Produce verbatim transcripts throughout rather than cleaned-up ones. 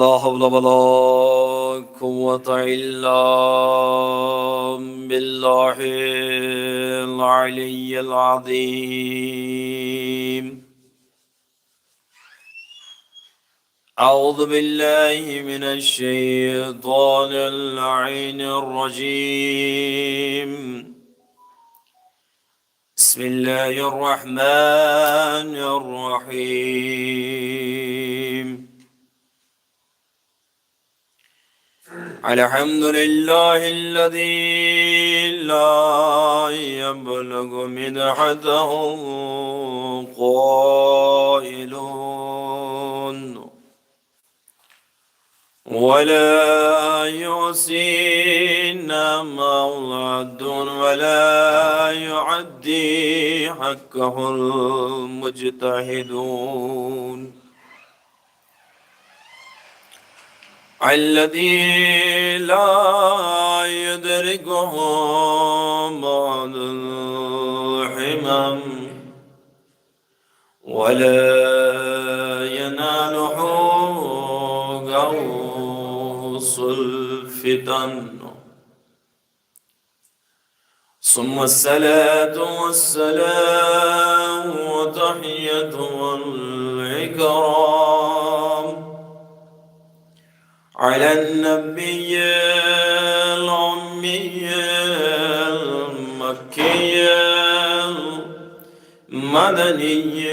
لا حول ولا قوة إلا بالله العلي العظيم. أعوذ بالله من الشيطان اللعين الرجيم. بسم الله الرحمن الرحيم. الحمد لله الذي لا يبلغ مدحته قائل، ولا يحصي نعمه عد، ولا يعدي حقه المجتهدون. الذي لا يدركه بعد الهمم، ولا يناله غوص الفتن. ثم الصلاة والسلام والتحية والإكرام على النبي الأمي المكي المدني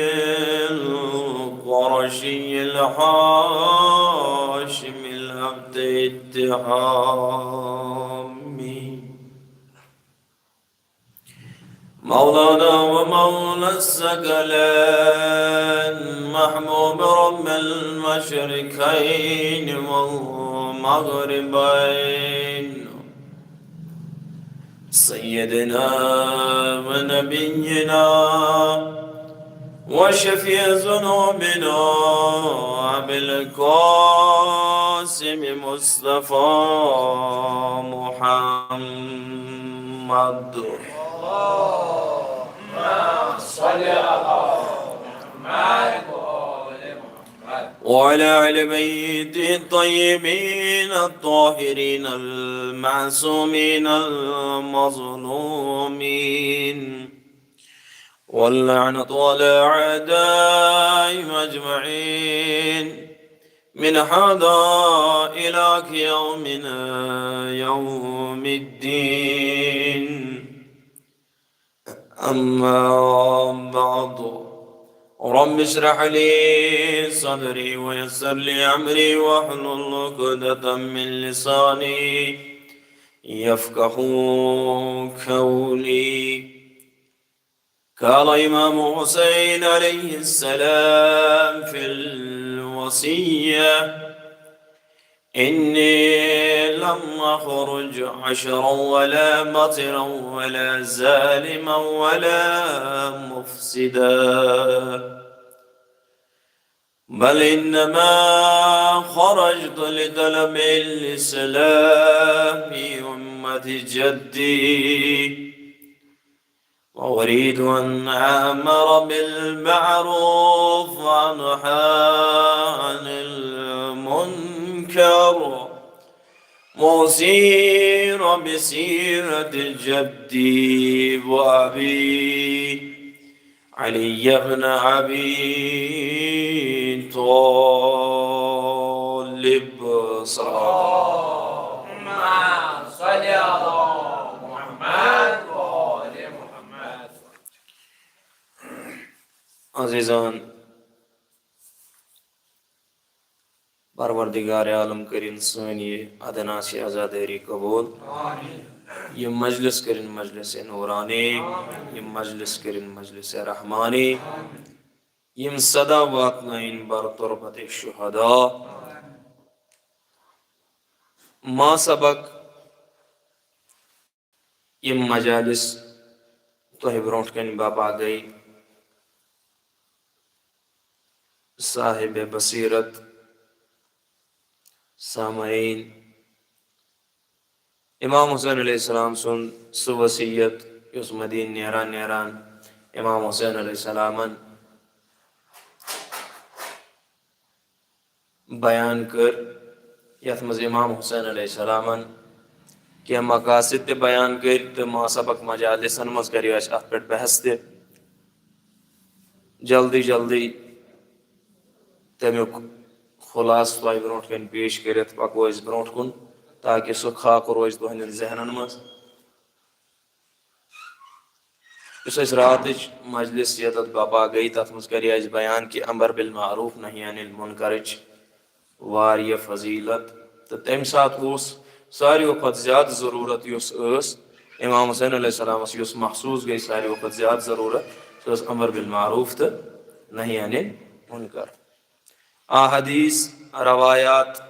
القرشي الهاشمي العبد التهامي. مولانا ومولى الثقلين، محبوب رب المشرقين والمغربين، سيدنا ونبينا وشفيع ذنوبنا أبي القاسم مصطفى محمد. اللهم صل على محمد وآل محمد. وعلى آل بيته الطيبين الطاهرين المعصومين المظلومين، واللعنة على أعدائهم أجمعين، من هذا إلى يومنا يوم الدين. أما بعد، رب اشرح لي صدري ويسر لي أمري واحلل عقدة من لساني يفقه قولي. قال إمام حسين عليه السلام في الوصية: إني لم أخرج عشرا ولا بطرا ولا ظالما ولا مفسدا، بل إنما خرجت لطلب الإصلاح في أمة جدي، وأريد أن آمر بالمعروف وأنهى عن المنكر، وأسير بسيرة جدي وأبي علي بن أبي طالب. صلى الله. اللهم صل على محمد وآل محمد. عزیزان، پروردگار عالم کٔرِن سٲنۍ یہِ ادنا سی عزادٲری قبول۔ یہِ مجلس کٔرِن مجلس نورانی، یہِ مجلس کٔرِن مجلس رحمانی، یِم صدا واتنٲیِن بر تربت شہدا۔ ما سبق یِم مجالس تۄہہِ برونٛٹھ کنہِ بپا گٔے، صاحب بصیرت، سامعین، امام حسین علیہ السلام سُنٛد سُہ وصیت یُس مدینہ نیران نیران امام حسین علیہ السلامن بیان کٔر، یَتھ منٛز امام حسین علیہ السلامن کینٛہہ مقاصد تہِ بیان کٔرۍ تہٕ ما سبق مجالسن منٛز کریو اَسہِ اَتھ پٮ۪ٹھ بحث تہِ۔ جلدی جلدی تَمیُک خلاصہٕ تۄہہِ برونٛٹھ کَنہِ پیش کٔرِتھ پَکو أسۍ برونٛٹھ کُن، تاکہِ سُہ خاکہٕ روزِ تُہنٛدٮ۪ن ذہنن منٛز۔ یُس اَسہِ راتٕچ مجلس ییٚتٮ۪تھ بپا گٔے، تَتھ منٛز کَرے اَسہِ بیان کہِ امر بالمعروف نہی عن المنکرٕچ واریاہ فضیلت، تہٕ تَمہِ ساتہٕ اوس ساروِیو کھۄتہٕ زیادٕ ضروٗرت یُس ٲس امام حسین علیہ السلامس، یُس محسوس گٔے ساروِیو کھۄتہٕ زیادٕ ضروٗرت، سۄ ٲس امر بالمعروف تہٕ نہی عن المنکر۔ احادیث، روایات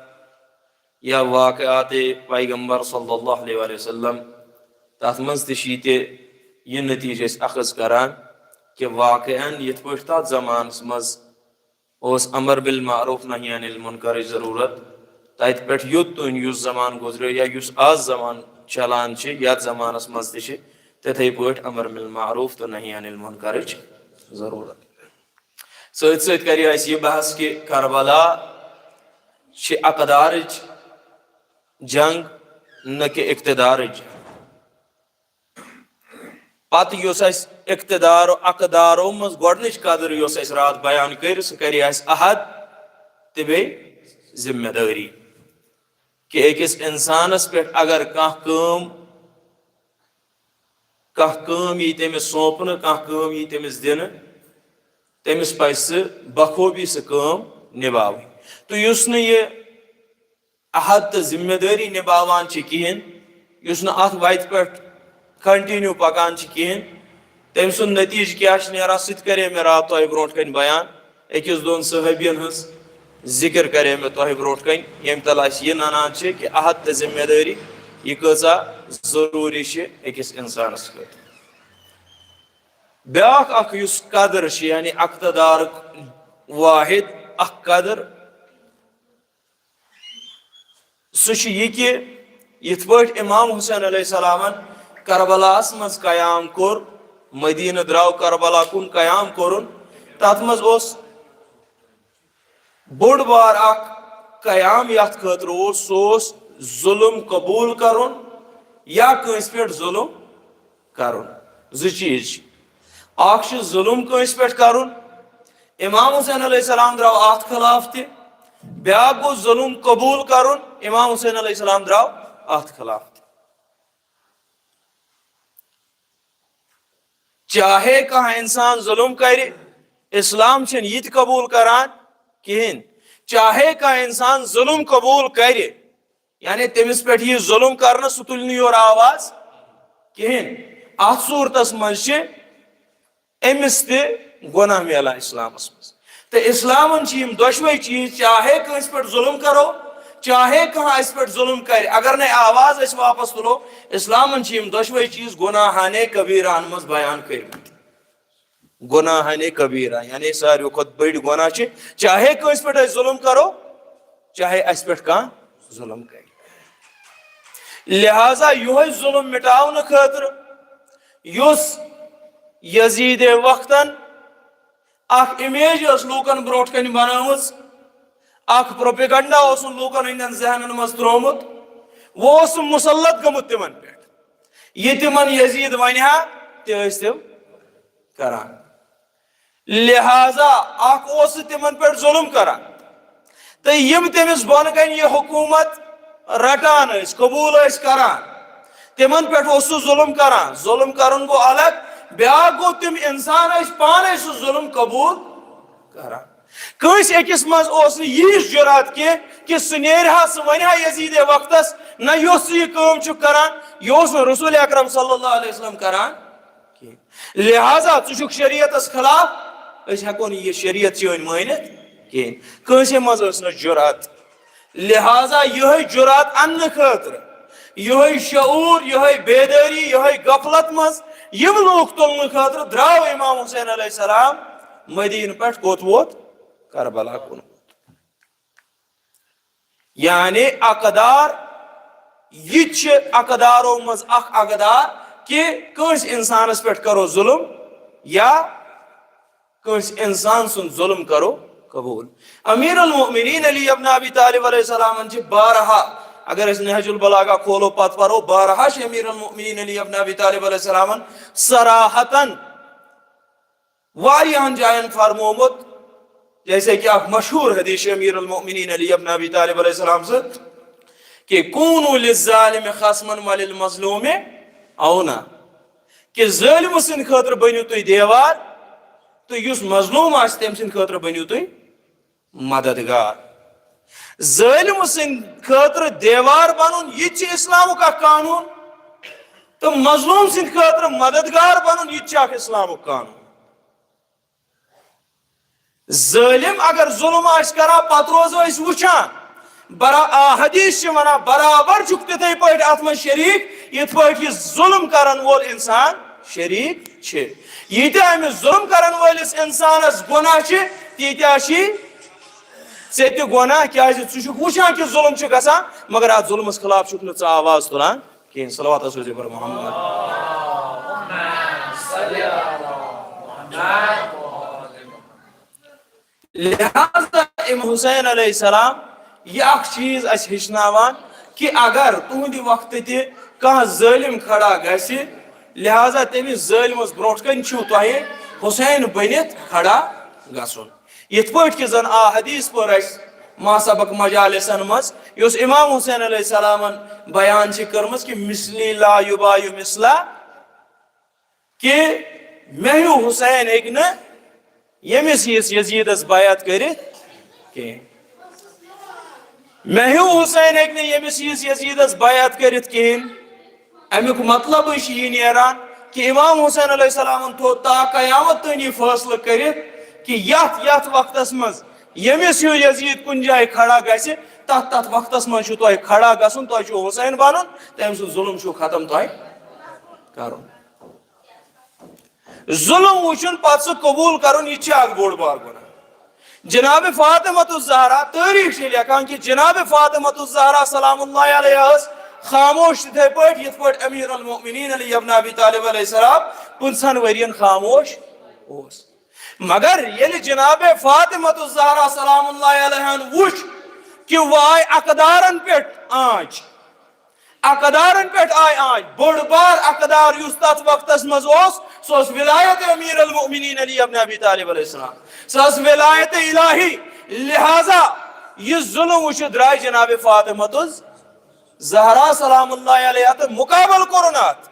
یا واقعات پیغمبر صلی اللہ علیہ وآلہ وسلم، تَتھ منٛز تہِ چھِ یہِ تہِ، یہِ نتیٖجہٕ أسۍ اخذ کران کہِ واقعاً یِتھ پٲٹھۍ تَتھ زمانس منٛز اوس امر بالمعروف نہی عن المنکرٕچ ضروٗرت، تَتہِ پٮ۪ٹھ یوٚت تام یُس زمانہٕ گُزریو یا یُس آز زمانہٕ چلان چھِ، یَتھ زمانس منٛز تہِ چھِ تِتھَے پٲٹھۍ امر بالمعروف تہٕ نہی عن المنکرٕچ ضروٗرت۔ سۭتۍ سۭتۍ کَرِ اَسہِ یہِ بحث کہِ کربلا چھِ اقدارٕچ جنگ، نہ کہِ اقتدارٕچ۔ پتہٕ یُس اَسہِ اقتدار و اقدارو منٛز گۄڈٕنِچ قدر یۄس اَسہِ راتھ بیان کٔر، سُہ کَرِ اَسہِ احد تہٕ بیٚیہِ ذمہ دٲری، کہِ أکِس اِنسانَس پٮ۪ٹھ اگر کانٛہہ کٲم، کانٛہہ کٲم یی تٔمِس سونٛپنہٕ، کانٛہہ کٲم یی تٔمِس دِنہٕ، تٔمِس پَزِ سُہ بخوٗبی سُہ کٲم نِباوٕنۍ۔ تہٕ یُس نہٕ یہِ عہد تہٕ ذمہ دٲری نِباوان چھِ کِہیٖنۍ، یُس نہٕ اَتھ وَتہِ پٮ۪ٹھ continue پَکان چھِ کِہیٖنۍ، تٔمۍ سُنٛد نتیٖجہٕ کیٛاہ چھُ نیران، سُہ تہِ کَرے مےٚ راتھ تۄہہِ برونٛٹھ کَنہِ بیان۔ أکِس دۄن صحٲبیَن ہٕنٛز ذِکِر کَرے مےٚ تۄہہِ برونٛٹھ کَنہِ، ییٚمہِ تَلہٕ اَسہِ یہِ نَنان چھِ کہِ عہد تہٕ ذمہ دٲری یہِ کۭژاہ ضروٗری چھِ أکِس اِنسانَس خٲطرٕ۔ بیٛاکھ اَکھ یُس قدر چھِ، یعنی اقتدارُک واحد اَکھ قدر، سُہ چھُ یہِ کہِ یِتھ پٲٹھۍ امام حسین علیہ السلامن کربلاہس منٛز قیام کوٚر، مدینہٕ درٛاو کربلا کُن قیام کوٚرُن، تتھ منٛز اوس بوٚڑ بار اکھ قیام یتھ خٲطرٕ اوس، سُہ اوس ظلم قبول کرُن یا کٲنٛسہِ پٮ۪ٹھ ظلم کرُن۔ زٕ چیٖز چھِ، اکھ چھُ ظلم کٲنٛسہِ پٮ۪ٹھ کرُن، امام حسین علیہ السلام درٛاو اتھ خلاف تہِ، بیٛاکھ گوٚو ظلم قبول کرُن، امام حسین علیہ السلام درٛاو اتھ خلاف تہِ۔ چاہے کانٛہہ انسان ظلم کرِ، اسلام چھُنہٕ یہِ تہِ قبول کران کِہیٖنۍ۔ چاہے کانٛہہ انسان ظلم قبول کرِ، یعنی تٔمِس پٮ۪ٹھ یی ظلم کرنہٕ، سُہ تُلہِ نہٕ یورٕ آواز کِہیٖنۍ۔ اتھ صوٗرتس منٛز چھِ أمِس تہِ گۄناہ میلان اسلامس منٛز۔ تہٕ اسلامن چھِ یِم دۄشوے چیٖز، چاہے کٲنٛسہِ پٮ۪ٹھ ظلم کرو، چاہے کانٛہہ اسہِ پٮ۪ٹھ ظلم کرِ، اگر نَے آواز أسۍ واپس تُلو، اسلامن چھِ یِم دۄشوے چیٖز گۄناہانِ کبیٖراہن منٛز بیان کٔرمٕتۍ۔ گۄناہانِ کبیٖرا، یعنی ساروی کھۄتہٕ بٔڑۍ گۄناہ چھِ، چاہے کٲنٛسہِ پٮ۪ٹھ أسۍ ظلم کرو، چاہے اَسہِ پٮ۪ٹھ کانٛہہ ظلم کرِ۔ لہذا یِہوٚے ظلم مٹاونہٕ خٲطرٕ یُس یزیٖد وقتن اکھ image ٲس لوٗکن برونٛٹھ کنہِ بنٲومٕژ، اکھ propaganda اوسُن لوٗکن ہٕنٛدٮ۪ن ذہنن منٛز ترٛوومُت، وۄنۍ اوس سُہ مسلط گوٚمُت تِمن پٮ۪ٹھ۔ یہِ تِمن یزیٖد ونہِ ہا، تہِ ٲسۍ تِم کران۔ لہذا اکھ اوس سُہ تِمن پٮ۪ٹھ ظلم کران، تہٕ یِم تٔمِس بۄنہٕ کنہِ یہِ حکوٗمت رٹان ٲسۍ، قبوٗل ٲسۍ کران، تِمن پٮ۪ٹھ اوس سُہ ظلم کران۔ ظلم کرُن گوٚو الگ، بیٛاکھ گوٚو تِم انسان ٲسۍ پانے سُہ ظلم قبوٗل کران۔ کٲنٛسہِ أکِس منٛز اوس نہٕ ییٖژ جُرأت کینٛہہ کہِ سُہ نیرِ ہا، سُہ ونہِ ہا یزیٖد وقتس، نہ، یۄس ژٕ یہِ کٲم چھُکھ کران، یہِ اوس نہٕ رسول اکرم صلی اللہ علیہ وسلم کران کینٛہہ۔ لہذا ژٕ چھُکھ شریعتس خلاف، أسۍ ہٮ۪کو نہٕ یہِ شریعت چٲنۍ مٲنِتھ کینٛہہ۔ کٲنٛسہِ منٛز ٲس نہٕ جُرأت۔ لہذا یِہوٚے جُرأت اننہٕ خٲطرٕ، یِہوٚے شعوٗر، یِہوٚے بیدٲری، یِہوٚے غفلت منٛز یِم لوٗکھ تُلنہٕ خٲطرٕ درٛاو امام حسین علیہ السلام مدیٖنہٕ پٮ۪ٹھ، کوٚت ووت؟ کربلا کُن۔ یعنی اقدار، یہِ تہِ چھِ اقدارو منٛز اکھ اقدار کہِ کٲنٛسہِ انسانس پٮ۪ٹھ کرو ظلم یا کٲنٛسہِ انسان سُنٛد ظلم کرو قبول۔ امیر المؤمنین علی ابن ابی طالب علیہ السلامن چھِ بارہا، اگر أسۍ نہج البلاغہ کھولو، پتہٕ پرو، بارہا چھِ امیر المؤمنین علی ابن ابی طالب علیہ السلامن صراحتاً واریاہن جاین فرمومُت، جیسے کہ اکھ مشہور حدیث چھِ امیر المؤمنین علی ابن ابی طالب علیہ السلام سۭتۍ کہ "کونوا للظالم خصما وللمظلوم عونا"، کہ ظٲلمہٕ سٕنٛدِ خٲطرٕ بٔنِو تُہۍ دیوار تہٕ یُس مظلوم آسہِ تٔمۍ سٕنٛدِ خٲطرٕ بٔنِو تُہۍ مددگار۔ ظٲلمہٕ سٕنٛدِ خٲطرٕ دیوار بنُن، یہِ تہِ چھِ اسلامُک اکھ قانون، تہٕ مظلوم سٕنٛدِ خٲطرٕ مددگار بنُن، یہِ تہِ چھِ اکھ اسلامُک قانون۔ ظٲلم اگر ظلم آسہِ کران، پتہٕ روزو أسۍ وٕچھان، برا-، آ، حدیث چھِ ونان، برابر چھُکھ تِتھے پٲٹھۍ اتھ منٛز شریٖک، یِتھ پٲٹھۍ یہِ ظلم کرن وول انسان شریٖک چھِ۔ ییٖتیٛاہ أمِس ظلم کرن وٲلِس انسانس گۄناہ چھِ، تیٖتیٛاہ چھِ ژےٚ تہِ گۄناہ، کیٛازِ ژٕ چھُکھ وٕچھان کہِ ظلم چھُ گژھان، مگر اتھ ظلمس خلاف چھُکھ نہٕ ژٕ آواز تُلان کِہیٖنۍ۔ صلوات آسہِ حضور پٲٹھۍ محمد۔ لہذا امام حسین علیہ السلام یہِ اکھ چیٖز اَسہِ ہیٚچھناوان کہِ اگر تُہنٛدِ وقتہٕ تہِ کانٛہہ ظٲلم کھڑا گژھِ، لہذا تٔمِس ظٲلمس برونٛٹھ کنہِ چھُو تۄہہِ حسین بٔنِتھ کھڑا گژھُن۔ یِتھ پٲٹھۍ کہِ زن آ حدیث پٔر اَسہِ ما سبق مجالسن منٛز، یۄس امام حسین علیہ السلامن بیان چھِ کٔرمٕژ کہِ "مثلی لا یباع مثلا"، کہِ مےٚ ہیوٗ حسین ہیٚکہِ نہٕ ییٚمِس ہِوِس یزیدس بیعت کٔرِتھ کینٛہہ۔ مےٚ ہیوٗ حسین ہیٚکہِ نہٕ ییٚمِس ہِوِس یزیدس بیعت کٔرِتھ کِہیٖنۍ۔ اَمیُک مطلبٕے چھُ یہِ نیران کہِ امام حسین علیہ السلامن تھوٚو تا قیامت تام یہِ فٲصلہٕ کٔرِتھ کہِ یتھ یتھ وقتس منٛز ییٚمِس ہیوٗ یزید کُنہِ جایہِ کھڑا گژھِ، تتھ تتھ وقتس منٛز چھُو تۄہہِ کھڑا گژھُن، تۄہہِ چھُو حسین بنُن، تٔمۍ سُنٛد ظلم چھُو ختم تۄہہِ کرُن۔ ظلم وٕچھُن، پتہٕ سُہ قبول کرُن، یہِ تہِ چھُ اکھ بوٚڑ بار گۄناہ۔ جناب فاطمہ الزہرا، تٲریٖخ چھِ لیکھان کہِ جناب فاطمہ الزہرا سلام اللہ علیہا ٲس خاموش تِتھے پٲٹھۍ یِتھ پٲٹھۍ امیر المؤمنین علی ابن ابی طالب علیہ السلام پٕنٛژٕہن ؤرین خاموش اوس۔ مگر ییٚلہِ جناب فاطمہ الزہرا سلام اللہ علیہن وُچھ کہِ وۄنۍ آیہِ اقدارن پٮ۪ٹھ آنچ، اقدارن پٮ۪ٹھ آیہِ آنچ، بوٚڑ بار اقدار یُس تتھ وقتس منٛز اوس، سُہ اوس ولایت امیر المؤمنین علی ابن ابی طالب علیہ السلام، سُہ ٲس ولایت الہی۔ لہذا یہِ ظلم وٕچھِتھ درٛاے جناب فاطمہ الزہرا سلام اللہ علیہا تہٕ مقابل کوٚرُن اتھ۔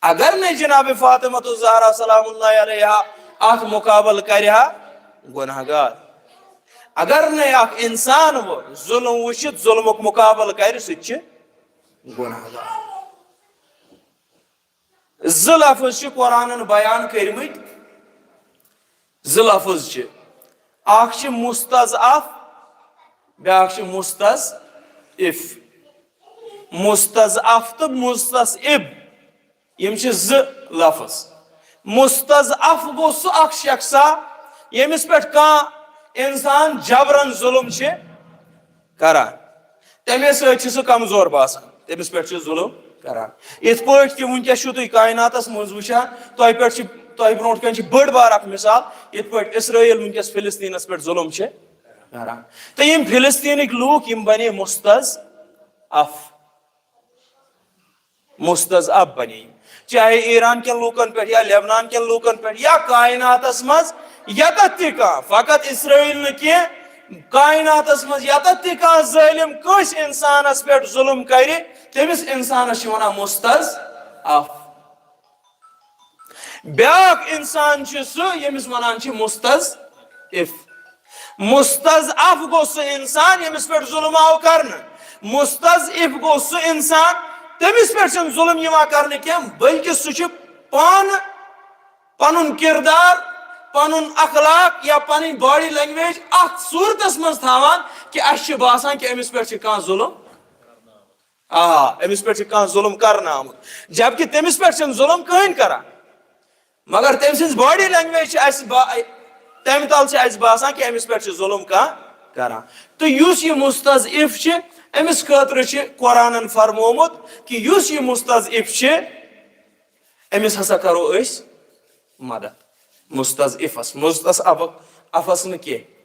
اگر نہٕ جناب فاطمہ الزہرا سلام اللہ علیہا اتھ مقابل کرِ ہا، گۄناہ گار۔ اگر نہٕ اکھ انسان وۄنۍ ظلم وٕچھِتھ ظلمُک مقابل کرِ، سُہ تہِ چھُ گۄناہ گار۔ زٕ لفظ چھِ قرآنن بیان کٔرمٕتۍ، زٕ لفظ چھِ، اکھ چھِ مستضعف، بیاکھ چھِ مستضعف۔ مستضعف تہٕ مستضعف، یِم چھِ زٕ لفظ۔ مستضعف گوٚو سُہ اکھ شخصا ییٚمِس پٮ۪ٹھ کانٛہہ انسان جبرن ظلم چھِ کران، تٔمِس سۭتۍ چھُ سُہ کمزور باسان، تٔمِس پٮ۪ٹھ چھُ ظلم کران۔ یِتھ پٲٹھۍ کہِ وٕنکیٚس چھِو تُہۍ کائناتس منٛز وٕچھان، تۄہہِ پٮ۪ٹھ چھِ، تۄہہِ برونٛٹھ کنہِ چھِ بٔڑ بار اکھ مثال، یِتھ پٲٹھۍ اسرائیل وٕنکیٚس فلسطینس پٮ۪ٹھ ظلم چھِ کران۔ تہٕ یِم فلسطینٕکۍ لوٗکھ، یِم بنے مستضعف، مستضعف بنے، چاہے ایران کٮ۪ن لوٗکن پٮ۪ٹھ یا لبنان کٮ۪ن لوٗکن پٮ۪ٹھ یا کائناتس منٛز یتتھ تہِ کانٛہہ، فقط اسرائیل نہٕ کینٛہہ، کائناتس منٛز یتتھ تہِ کانٛہہ ظٲلم کٲنٛسہِ انسانس پٮ۪ٹھ ظلم کرِ، تٔمِس انسانس چھِ ونان مستضعف۔ بیاکھ انسان چھُ سُہ ییٚمِس ونان چھِ مستضعف۔ مستضعف گوٚو سُہ انسان ییٚمِس پٮ۪ٹھ ظلم آو کرنہٕ۔ مستضعف گوٚو سُہ انسان، تٔمِس پٮ۪ٹھ چھُنہٕ ظلم یِوان کرنہٕ کینٛہہ، بلکہِ سُہ چھُ پانہٕ پنُن کردار، پنُن اخلاق یا پنٕنۍ body language اتھ صورتس منٛز تھاوان کہِ اسہِ چھُ باسان کہِ أمِس پٮ۪ٹھ چھُ کانٛہہ ظلم۔ آ، أمِس پٮ۪ٹھ چھُ کانٛہہ ظلم کرنہٕ آمُت، جبکہ تٔمِس پٮ۪ٹھ چھُنہٕ ظلم کٕہٕنۍ کران۔ مگر تٔمۍ سٕنٛز body language چھِ اَسہِ با-، تَمہِ تَل چھِ اَسہِ باسان کہِ أمِس پٮ۪ٹھ چھُ ظلم کانٛہہ کران۔ تہٕ یُس یہِ مستضعف چھِ، أمِس خٲطرٕ چھِ قرآنن فرمومُت کہِ یُس یہِ مستضعف چھِ، أمِس ہسا کرو أسۍ مدد۔ مستضعفس، مستضعف، افس نہٕ کینٛہہ۔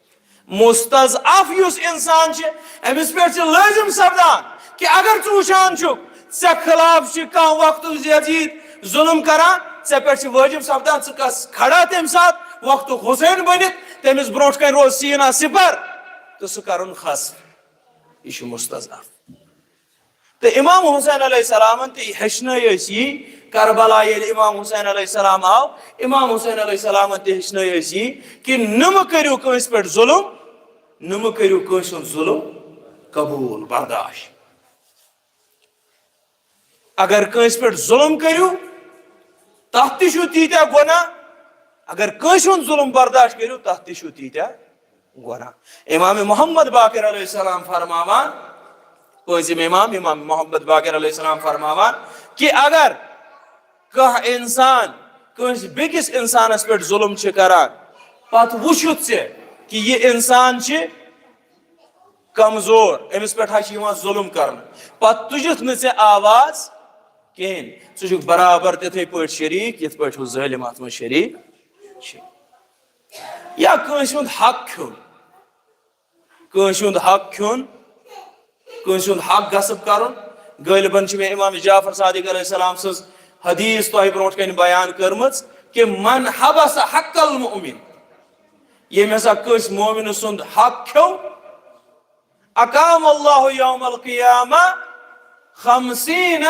مستضعف یُس انسان چھُ، أمِس پٮ۪ٹھ چھُ لٲزم سپدان کہِ اگر ژٕ وٕچھان چھُکھ، ژےٚ خلاف چھُ کانٛہہ وقتُک یزید ظلم کران، ژےٚ پٮ۪ٹھ چھُ وٲجب سپدان، ژٕ گژھ کھڑا تمہِ ساتہٕ وقتُک حسین بٔنِتھ، تٔمِس برونٛٹھ کنہِ روز سیٖنا سپر تہٕ سُہ کرُن خصف۔ یہِ چھُ مستضعف۔ تہٕ امام حسین علیہ السلامن تہِ ہیٚچھنٲے أسۍ یی۔ کربلا ییٚلہِ امام حسین علیہ السلام آو، امام حسین علیہ السلامن تہِ ہیٚچھنٲے أسۍ یی کہِ نہٕ مہٕ کٔرِو کٲنٛسہِ پٮ۪ٹھ ظلم، نہٕ مہٕ کٔرِو کٲنٛسہِ ہُنٛد ظلم قبول، برداشت۔ اگر کٲنٛسہِ پٮ۪ٹھ ظلم کٔرِو، تتھ تہِ چھُو تیٖتیٛاہ گۄناہ۔ اگر کٲنٛسہِ ہُنٛد ظلم برداشت کٔرِو، تتھ تہِ چھُو تیٖتیٛاہ گۄناہ۔ امام محمد باقر علیہ السلام فرماوان، پٲنٛژِم امام، امام محمد باقر علیہ السلام فرماوان کہِ اگر کانٛہہ انسان کٲنٛسہِ بیٚکِس انسانس پٮ۪ٹھ ظلم چھِ کران، پتہٕ وٕچھُتھ ژےٚ کہِ یہِ انسان چھِ کمزور، أمِس پٮ۪ٹھ حظ چھِ یِوان ظلم کرنہٕ، پتہٕ تُجِتھ نہٕ ژےٚ آواز کِہیٖنۍ، ژٕ چھُکھ برابر تِتھَے پٲٹھۍ شریٖک، یِتھ پٲٹھۍ ہُہ ظٲلِم اتھ منٛز شریٖک چھِ۔ یا کٲنٛسہِ ہُنٛد حق کھیوٚن، کٲنٛسہِ ہُنٛد حق کھیوٚن، کٲنٛسہِ ہُنٛد حق غصب کرُن۔ غٲلباً چھِ مےٚ امام جعفر صادق علیہ السلام سٕنٛز حدیث تۄہہِ برونٛٹھ کنہِ بیان کٔرمٕژ کہِ من حبس حق المؤمن، ییٚمۍ ہسا کٲنٛسہِ مومنہٕ سُنٛد حق کھیوٚو، اقام اللہ یوم القیامہ خمسین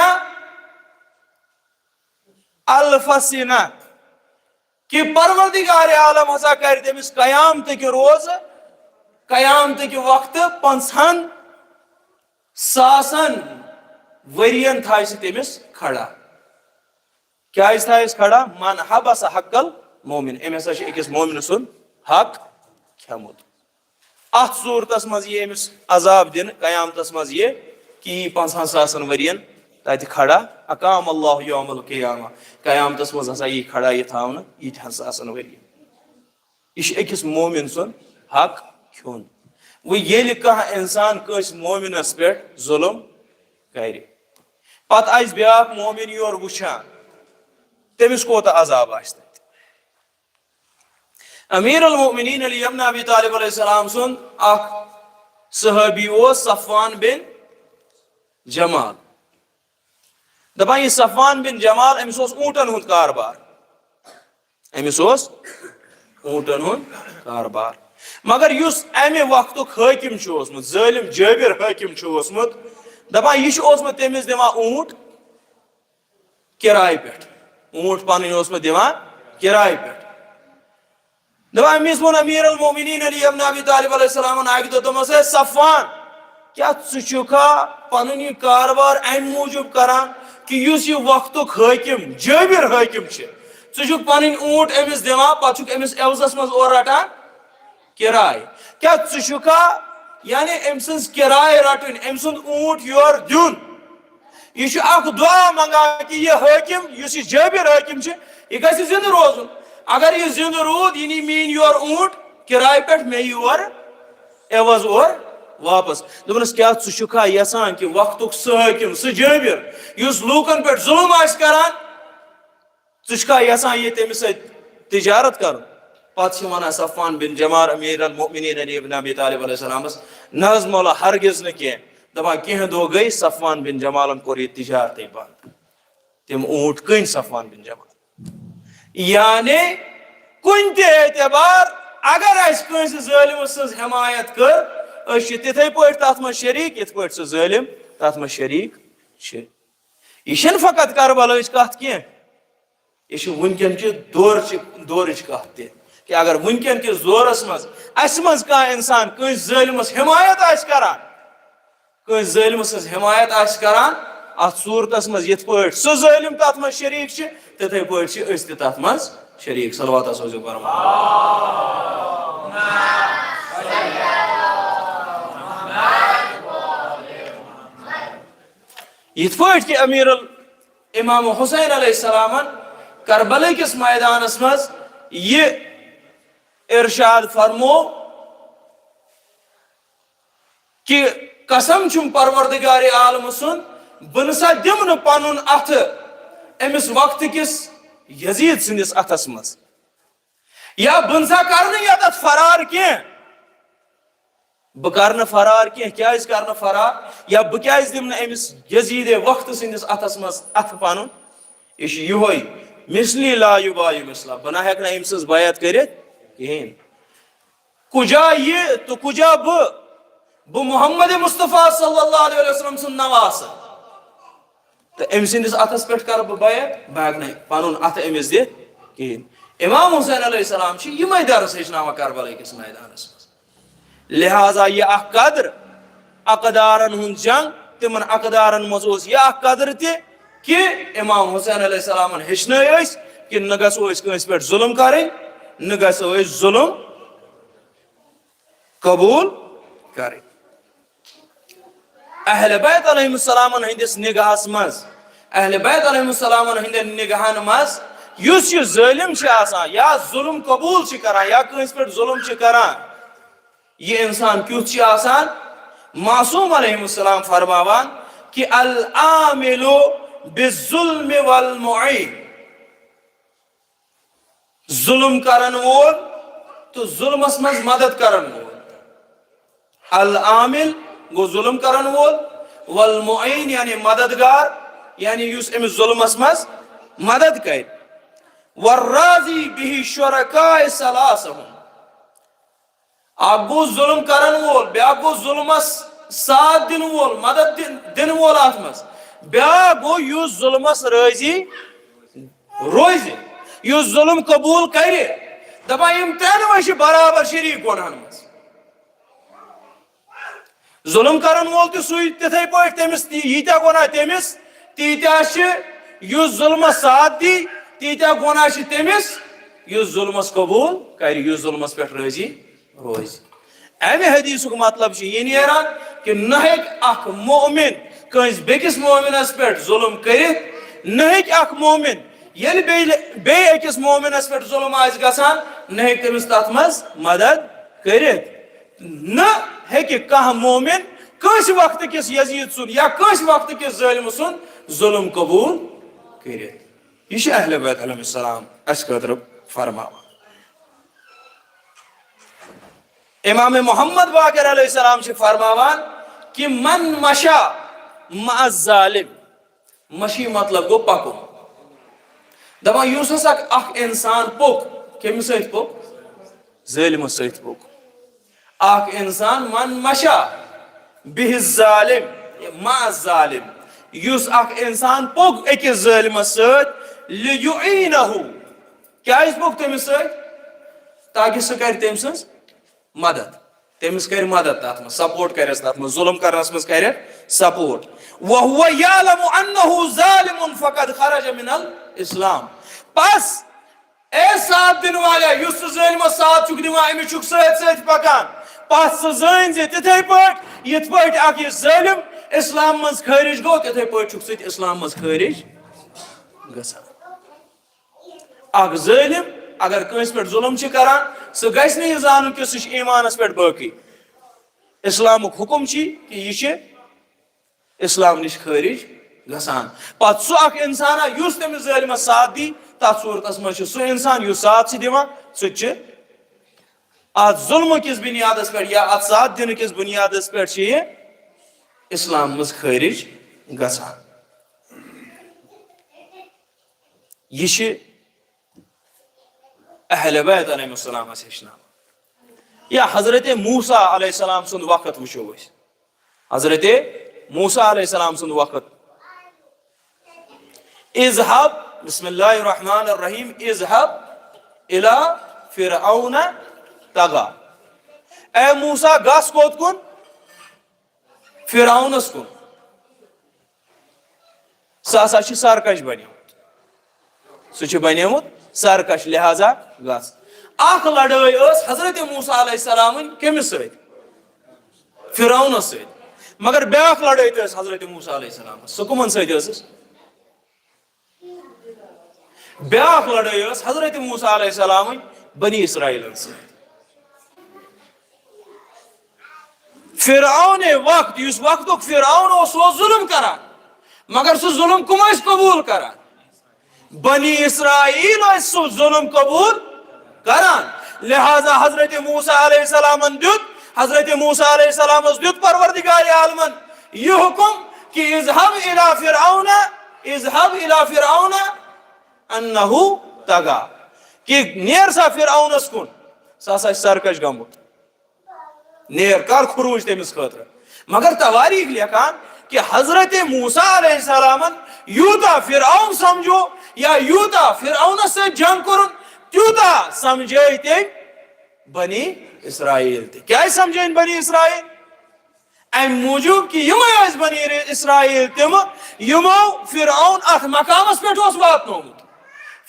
الف سنہ، کہ پروردگار عالم ہسا کرِ تٔمِس قیامتٕکہِ روزٕ، قیامتٕکہِ وقتہٕ پنٛژہن ساسن ؤرین تھایہِ سُہ تٔمِس کھڑا۔ کیازِ تھایس کھڑا؟ من حبس حق المؤمن، أمۍ ہسا چھُ أکِس مومنہٕ سُنٛد حق کھیوٚمُت۔ اتھ صورتس منٛز یی أمِس عذاب دِنہٕ، قیامتس منٛز یی کہ یی پنٛژہن ساسن ؤرین تتہِ کھڑا۔ اقام اللہ یوم القیامہ، قیامتس منٛز ہسا یی کھڑا یہِ تھاونہٕ ییٖتہن ساسن ؤرین۔ یہِ چھُ أکِس مومن سُنٛد حق کھیوٚن۔ وۄنۍ ییٚلہِ کانٛہہ انسان کٲنٛسہِ مومنس پٮ۪ٹھ ظلم کرِ، پتہٕ آسہِ بیٛاکھ مومن یورٕ وٕچھان، تٔمِس کوٗتاہ عذاب آسہِ تتہِ۔ امیر المؤمنین علی ابن ابی طالب علیہ السلام سُنٛد اکھ صحابی اوس صفوان بن جمال۔ دپان، یہِ صفوان بن جمال، أمِس اوس اوٗنٹن ہُنٛد کاربار۔ أمِس اوس اوٗنٹن ہُنٛد کاربار۔ مگر یُس امہِ وقتُک حٲکِم چھُ اوسمُت، ظٲلِم جٲبِر حٲکِم چھُ اوسمُت، دپان، یہِ چھُ اوسمُت تٔمِس دِوان اوٗنٹ کرایہِ پٮ۪ٹھ۔ اوٗنٹ پنٕنۍ اوسمُت دِوان کرایہِ پٮ۪ٹھ۔ دپان، أمِس ووٚن امیر المومنین علی ابن ابی طالب علیہ السلامن اکہِ دۄہ، دوٚپمس، "ہے صفوان، کیٛاہ ژٕ چھُکھا پنُن یہِ کاربار امہِ موٗجوٗب کران کہِ یُس یہِ وقتُک حٲکِم، جٲبِر حٲکِم چھِ، ژٕ چھُکھ پنٕنۍ اوٗنٹ أمِس دِوان، پتہٕ چھُکھ أمِس عوضس منٛز اورٕ رٹان کرایہِ؟ کیٛاہ ژٕ چھُکھا، یعنی أمۍ سٕنٛز کرایہِ رٹٕنۍ، أمۍ سُنٛد اوٗنٹ یورٕ دیُن؟" یہِ چھُ اکھ دُعا منٛگان کہِ یہِ حٲکِم، یُس یہِ جٲبِر حٲکِم چھُ، یہِ گژھِ زِندٕ روزُن۔ اگر یہِ زِندٕ روٗد، یہِ نی میٛٲنۍ یورٕ اوٗنٹ کرایہِ پٮ۪ٹھ، مےٚ یی اورٕ عوض اورٕ واپس۔ دوٚپنَس، "کیٛاہ ژٕ چھُکھا یژھان کہِ وقتُک سُہ حٲکِم، سُہ جٲبِر، یُس لوٗکن پٮ۪ٹھ ظُلُم آسہِ کران، ژٕ چھُکھا یژھان یہِ تٔمِس سۭتۍ تجارت کرُن؟" پتہٕ چھِ وَنان صفوان بن جمال امیر المؤمنین علی ابن ابی طالب علیہ السلامس، "نہ حظ مولا، ہرگز نہٕ کینٛہہ۔" دپان، کینٛہہ دۄہ گٔے، صفوان بن جمالن کوٚر یہِ تجارتٕے بنٛد۔ تِم اوٗنٹ کٕنۍ صفوان بن جمال۔ یعنی کُنہِ تہِ اعتبار اگر اسہِ کٲنٛسہِ ظٲلمہٕ سٕنٛز حمایت کٔر، أسۍ چھِ تِتھے پٲٹھۍ تتھ منٛز شریٖک، یِتھ پٲٹھۍ سُہ ظٲلم تتھ منٛز شریٖک چھِ۔ یہِ چھَنہٕ فقط کربلٕچ کتھ کینٛہہ، یہِ چھِ وٕنکیٚن کہِ دورچہِ، دورٕچ کتھ تہِ، کہِ اگر وٕنکیٚن کِس دورس منٛز اسہِ منٛز کانٛہہ انسان کٲنٛسہِ ظٲلمس حمایت آسہِ کران، کٲنٛسہِ ظٲلمہٕ سٕنٛز حمایت آسہِ کران، اتھ صورتس منٛز یِتھ پٲٹھۍ سُہ ظٲلم تتھ منٛز شریٖک چھِ، تِتھے پٲٹھۍ چھِ أسۍ تہِ تتھ منٛز شریٖک۔ صلوات آسو زِ پران۔ یِتھ پٲٹھۍ کہِ امیر ال-، امام حسین علیہ السلامن کربلہٕ کِس میدانس منٛز یہِ ارشاد فرمو، کہ قسم چھُم پروردگار عالم سُنٛد، بہٕ نہ سا دِمہٕ نہٕ پنُن اتھٕ أمِس وقتہٕ کِس یزید سٕنٛدِس اتھس منٛز۔ یا بہٕ نسا کرٕ نہٕ یتھ فرار کینٛہہ، بہٕ کرٕ نہٕ فرار کینٛہہ۔ کیازِ کرٕ نہٕ فرار؟ یا بہٕ کیازِ دِمہٕ نہٕ أمِس یزیٖد وقت سٕنٛدِس اتھس منٛز اتھٕ پنُن؟ یہِ چھُ یِہوے، مثلی لا یبایع مثلا، بہٕ نہ ہیٚکہٕ نہٕ أمۍ سٕنٛز بیعت کٔرِتھ کِہیٖنۍ۔ کُجا یہِ تہٕ کُجا بہٕ، بہٕ محمد مصطفیٰ صلی اللہ علیہ وسلم سُنٛد نواسہٕ۔ تہٕ أمۍ سٕنٛدِس اَتھَس پٮ۪ٹھ کَرٕ بہٕ بیعت، بہٕ ہٮ۪کہٕ نہٕ پَنُن اَتھٕ أمِس دِتھ کِہیٖنۍ۔ امام حسین علیہ السلام چھِ یِمَے درس ہیٚچھناوان کربلا کِس میدانَس منٛز۔ لہذا یہِ اَکھ قدر، اقدارَن ہُنٛد جنگ، تِمَن اقدارَن منٛز اوس یہِ اَکھ قدر تہِ کہِ امام حسین علیہ السلامَن ہیٚچھنٲے أسۍ کہِ نہ گژھو أسۍ کٲنٛسہِ پٮ۪ٹھ ظُلم کَرٕنۍ، نہ گژھو أسۍ ظُلم قبول کرٕنۍ۔ اہل بیت علیہ السلامن ہٕنٛدِس نگاہس منٛز، اہل بیت علیہ السلامن ہٕنٛدٮ۪ن نگاہن منٛز یُس یہِ ظٲلم چھِ آسان یا ظُلم قبول چھِ کران یا کٲنٛسہِ پٮ۪ٹھ ظُلم چھِ کران، یہِ انسان کیُتھ چھِ آسان؟ معصوم علیہ السلام فرماوان کہ العامل بالظلم والمعین، ظلم کرن وول تہٕ ظلمس منٛز مدد کرن وول۔ العامل گوٚو ظلم کرن وول، والمعین یعنی مددگار، یعنی یُس أمِس ظلمس منٛز مدد کرِ۔ والراضی بہ شرکاء ثلاثہم۔ اکھ گوٚو ظلم کرن وول، بیاکھ گوٚو ظلمس ساتھ دِنہٕ وول، مدد دِن-، دِنہٕ وول اتھ منٛز، بیاکھ گوٚو یُس ظلمس رٲضی روزِ، یُس ظلم قبول کرِ۔ دپان یِم ترٛٮ۪نوے چھِ برابر شریٖک گۄنہن منٛز۔ ظلم کرن وول تہِ سُے تِتھے پٲٹھۍ، تٔمِس تہِ ییٖتیٛاہ گۄناہ تٔمِس، تیٖتیٛاہ چھِ، یُس ظلمس ساتھ دی، تیٖتیٛاہ گۄناہ چھِ تٔمِس، یُس ظلمس قبول کرِ، یُس ظلمس پٮ۪ٹھ رٲضی روزِ۔ امہِ حدیثُک مطلب چھُ یہِ نیران کہِ نہ ہیٚکہِ اکھ مؤمن کٲنٛسہِ بیٚکِس مؤمنس پٮ۪ٹھ ظلم کٔرِتھ، نہ ہیٚکہِ اکھ مؤمن ییٚلہِ بیٚیہِ، بیٚیہِ أکِس مؤمنس پٮ۪ٹھ ظلم آسہِ گژھان، نہ ہیٚکہِ تٔمِس تتھ منٛز مدد کٔرِتھ۔ نہ ہیٚکہِ کانٛہہ مؤمن کٲنٛسہِ وقتہٕ کِس یزید سُنٛد یا کٲنٛسہِ وقتہٕ کِس ظٲلمہٕ سُنٛد ظلم قبول کٔرِتھ۔ یہِ چھُ اہل بیت علیہ السلام اسہِ خٲطرٕ فرماوان۔ امام محمد باقر علیہ السلام چھِ فرماوان کہ من مشا مع الظالم، مشی مطلب گوٚو پکُن۔ دپان یُس ہسا اکھ انسان پوٚک، کٔمِس سۭتۍ پوٚک؟ ظٲلمس سۭتۍ پوٚک۔ اکھ انسان من مشا بہ الظالم، مع الظالم، یُس اکھ انسان پوٚک أکِس ظٲلمس سۭتۍ، لیعینہ، کیازِ پوٚک تٔمِس سۭتۍ؟ تاکہِ سُہ کرِ تٔمۍ سٕنٛز مدد، تٔمِس کرِ مدد تتھ منٛز، سپورٹ کرٮ۪س تتھ منٛز، ظلم کرنس منٛز کرٮ۪س سپورٹ۔ وہو یعلم انہ ظالم فقد خرج من الاسلام۔ پس اے ساتھ دِنہٕ والیا، یُس ژٕ ظٲلمس ساتھ چھُکھ دِوان، أمِس چھُکھ سۭتۍ سۭتۍ پکان، پتہٕ ژٕ زٲنۍ زِ تِتھے پٲٹھۍ یِتھ پٲٹھۍ اکھ یہِ ظٲلم اسلام منٛز خٲرج گوٚو، تِتھے پٲٹھۍ چھُکھ ژٕ تہِ اسلام منٛز خٲرج گژھان۔ اکھ ظٲلم اگر کٲنٛسہِ پٮ۪ٹھ ظلم چھِ کران، سُہ گژھِ نہٕ یہِ زانُن کہِ سُہ چھُ ایمانس پٮ۪ٹھ باقی۔ اسلامُک حکم چھُ کہِ یہِ چھُ اسلام نِش خٲرج گژھان۔ پتہٕ سُہ اکھ انسانا یُس تٔمِس ظٲلمس ساتھ دی، تتھ صورتس منٛز چھُ سُہ انسان یُس ساتھ چھُ دِوان، سُہ تہِ چھُ اتھ ظلمہٕ کِس بنیادس پٮ۪ٹھ یا اتھ ساتھ دِنہٕ کِس بنیادس پٮ۪ٹھ چھُ یہِ اسلام منٛز خٲرج گژھان۔ یہِ چھِ اہل بیت علیہ السلامس ہیٚچھناوان۔ یا حضرت موسیٰ علیہ السلام سُنٛد وقت وٕچھو أسۍ۔ حضرت موسیٰ علیہ السلام سُنٛد وقت۔ اذهب، بسم اللہ الرحمن الرحیم، اذهب الی فرعون طغی۔ اے موسیٰ، گژھ کوٚت کُن؟ فرعونس کُن۔ سُہ ہسا چھُ سرکش بنیومُت۔ سُہ چھُ بنیومُت سرکش، لہذا گژھ۔ اکھ لڑٲے ٲس حضرت موسیٰ علیہ السلامٕنۍ کٔمِس سۭتۍ؟ فرعونس سۭتۍ۔ مگر بیاکھ لڑٲے تہِ ٲس حضرت موسیٰ علیہ السلامس۔ سُہ کٕمن سۭتۍ ٲسٕس؟ بیاکھ لڑٲے ٲس حضرت موسیٰ علیہ السلامٕنۍ بنی اسرائیلن سۭتۍ۔ فرعون وقت، یُس وقتُک فرعون اوس، سُہ اوس ظلم کران، مگر سُہ ظلم کٕم ٲسۍ قبول کران؟ بنی اسرائیل ٲسۍ سُہ ظلم قبول کران۔ لہذا حضرت موسیٰ علیہ السلامن دیُت، حضرت موسیٰ علیہ السلامس دیُت پروردگار عالمن یہِ حکم کہ اذهب الى فرعون، اذهب الى فرعون انه طغى، کہ نیر سا فرعونس کُن، سُہ ہسا چھُ سرکش گوٚمُت۔ نیر، کر خروج تٔمِس خٲطرٕ۔ مگر تواریخ لیکھان کہ حضرت موسیٰ علیہ السلامن یوٗتاہ فرعون سمجھو یا یوٗتاہ فرعونس سۭتۍ جنگ کوٚرُن، تیوٗتاہ سمجھٲے تٔمۍ بنی اسرائیل تہِ۔ کیازِ سمجھٲے بنی اسرائیل؟ امہِ موٗجوٗب کہ یِمے ٲسۍ بنی اسرائیل تِم، یِمو فرعون اتھ مقامس پٮ۪ٹھ اوس واتنومُت۔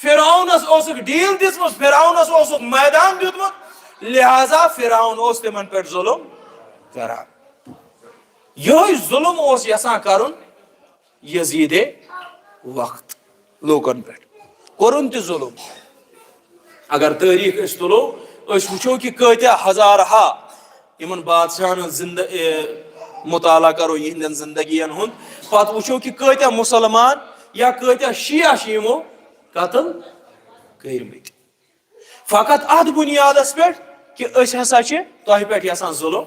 فرعونس اوسُکھ ڈیل دِژمٕژ، فرعونس اوسُکھ میدان دیُتمُت، لہذا فرعون اوس تِمن پٮ۪ٹھ ظلم کران۔ یِہوٚے ظلم اوس یژھان کرُن یزید وقت لوٗکن پٮ۪ٹھ۔ کوٚرُن تہِ ظلم۔ اگر تٲریخ أسۍ تُلو، أسۍ وٕچھو کہِ کۭتیاہ ہزارٕ ہا یِمن بادشاہن ہٕنٛز زندٕ-، اے، مطالعہ کرو یِہنٛدٮ۪ن زندگین ہُنٛد، پتہٕ وٕچھو کہِ کۭتیاہ مسلمان یا کۭتیاہ شیعہ چھِ یِمو قتل کٔرمٕتۍ۔ فقط اتھ بنیادس پٮ۪ٹھ کہِ أسۍ ہسا چھِ تۄہہِ پٮ۪ٹھ یژھان ظلم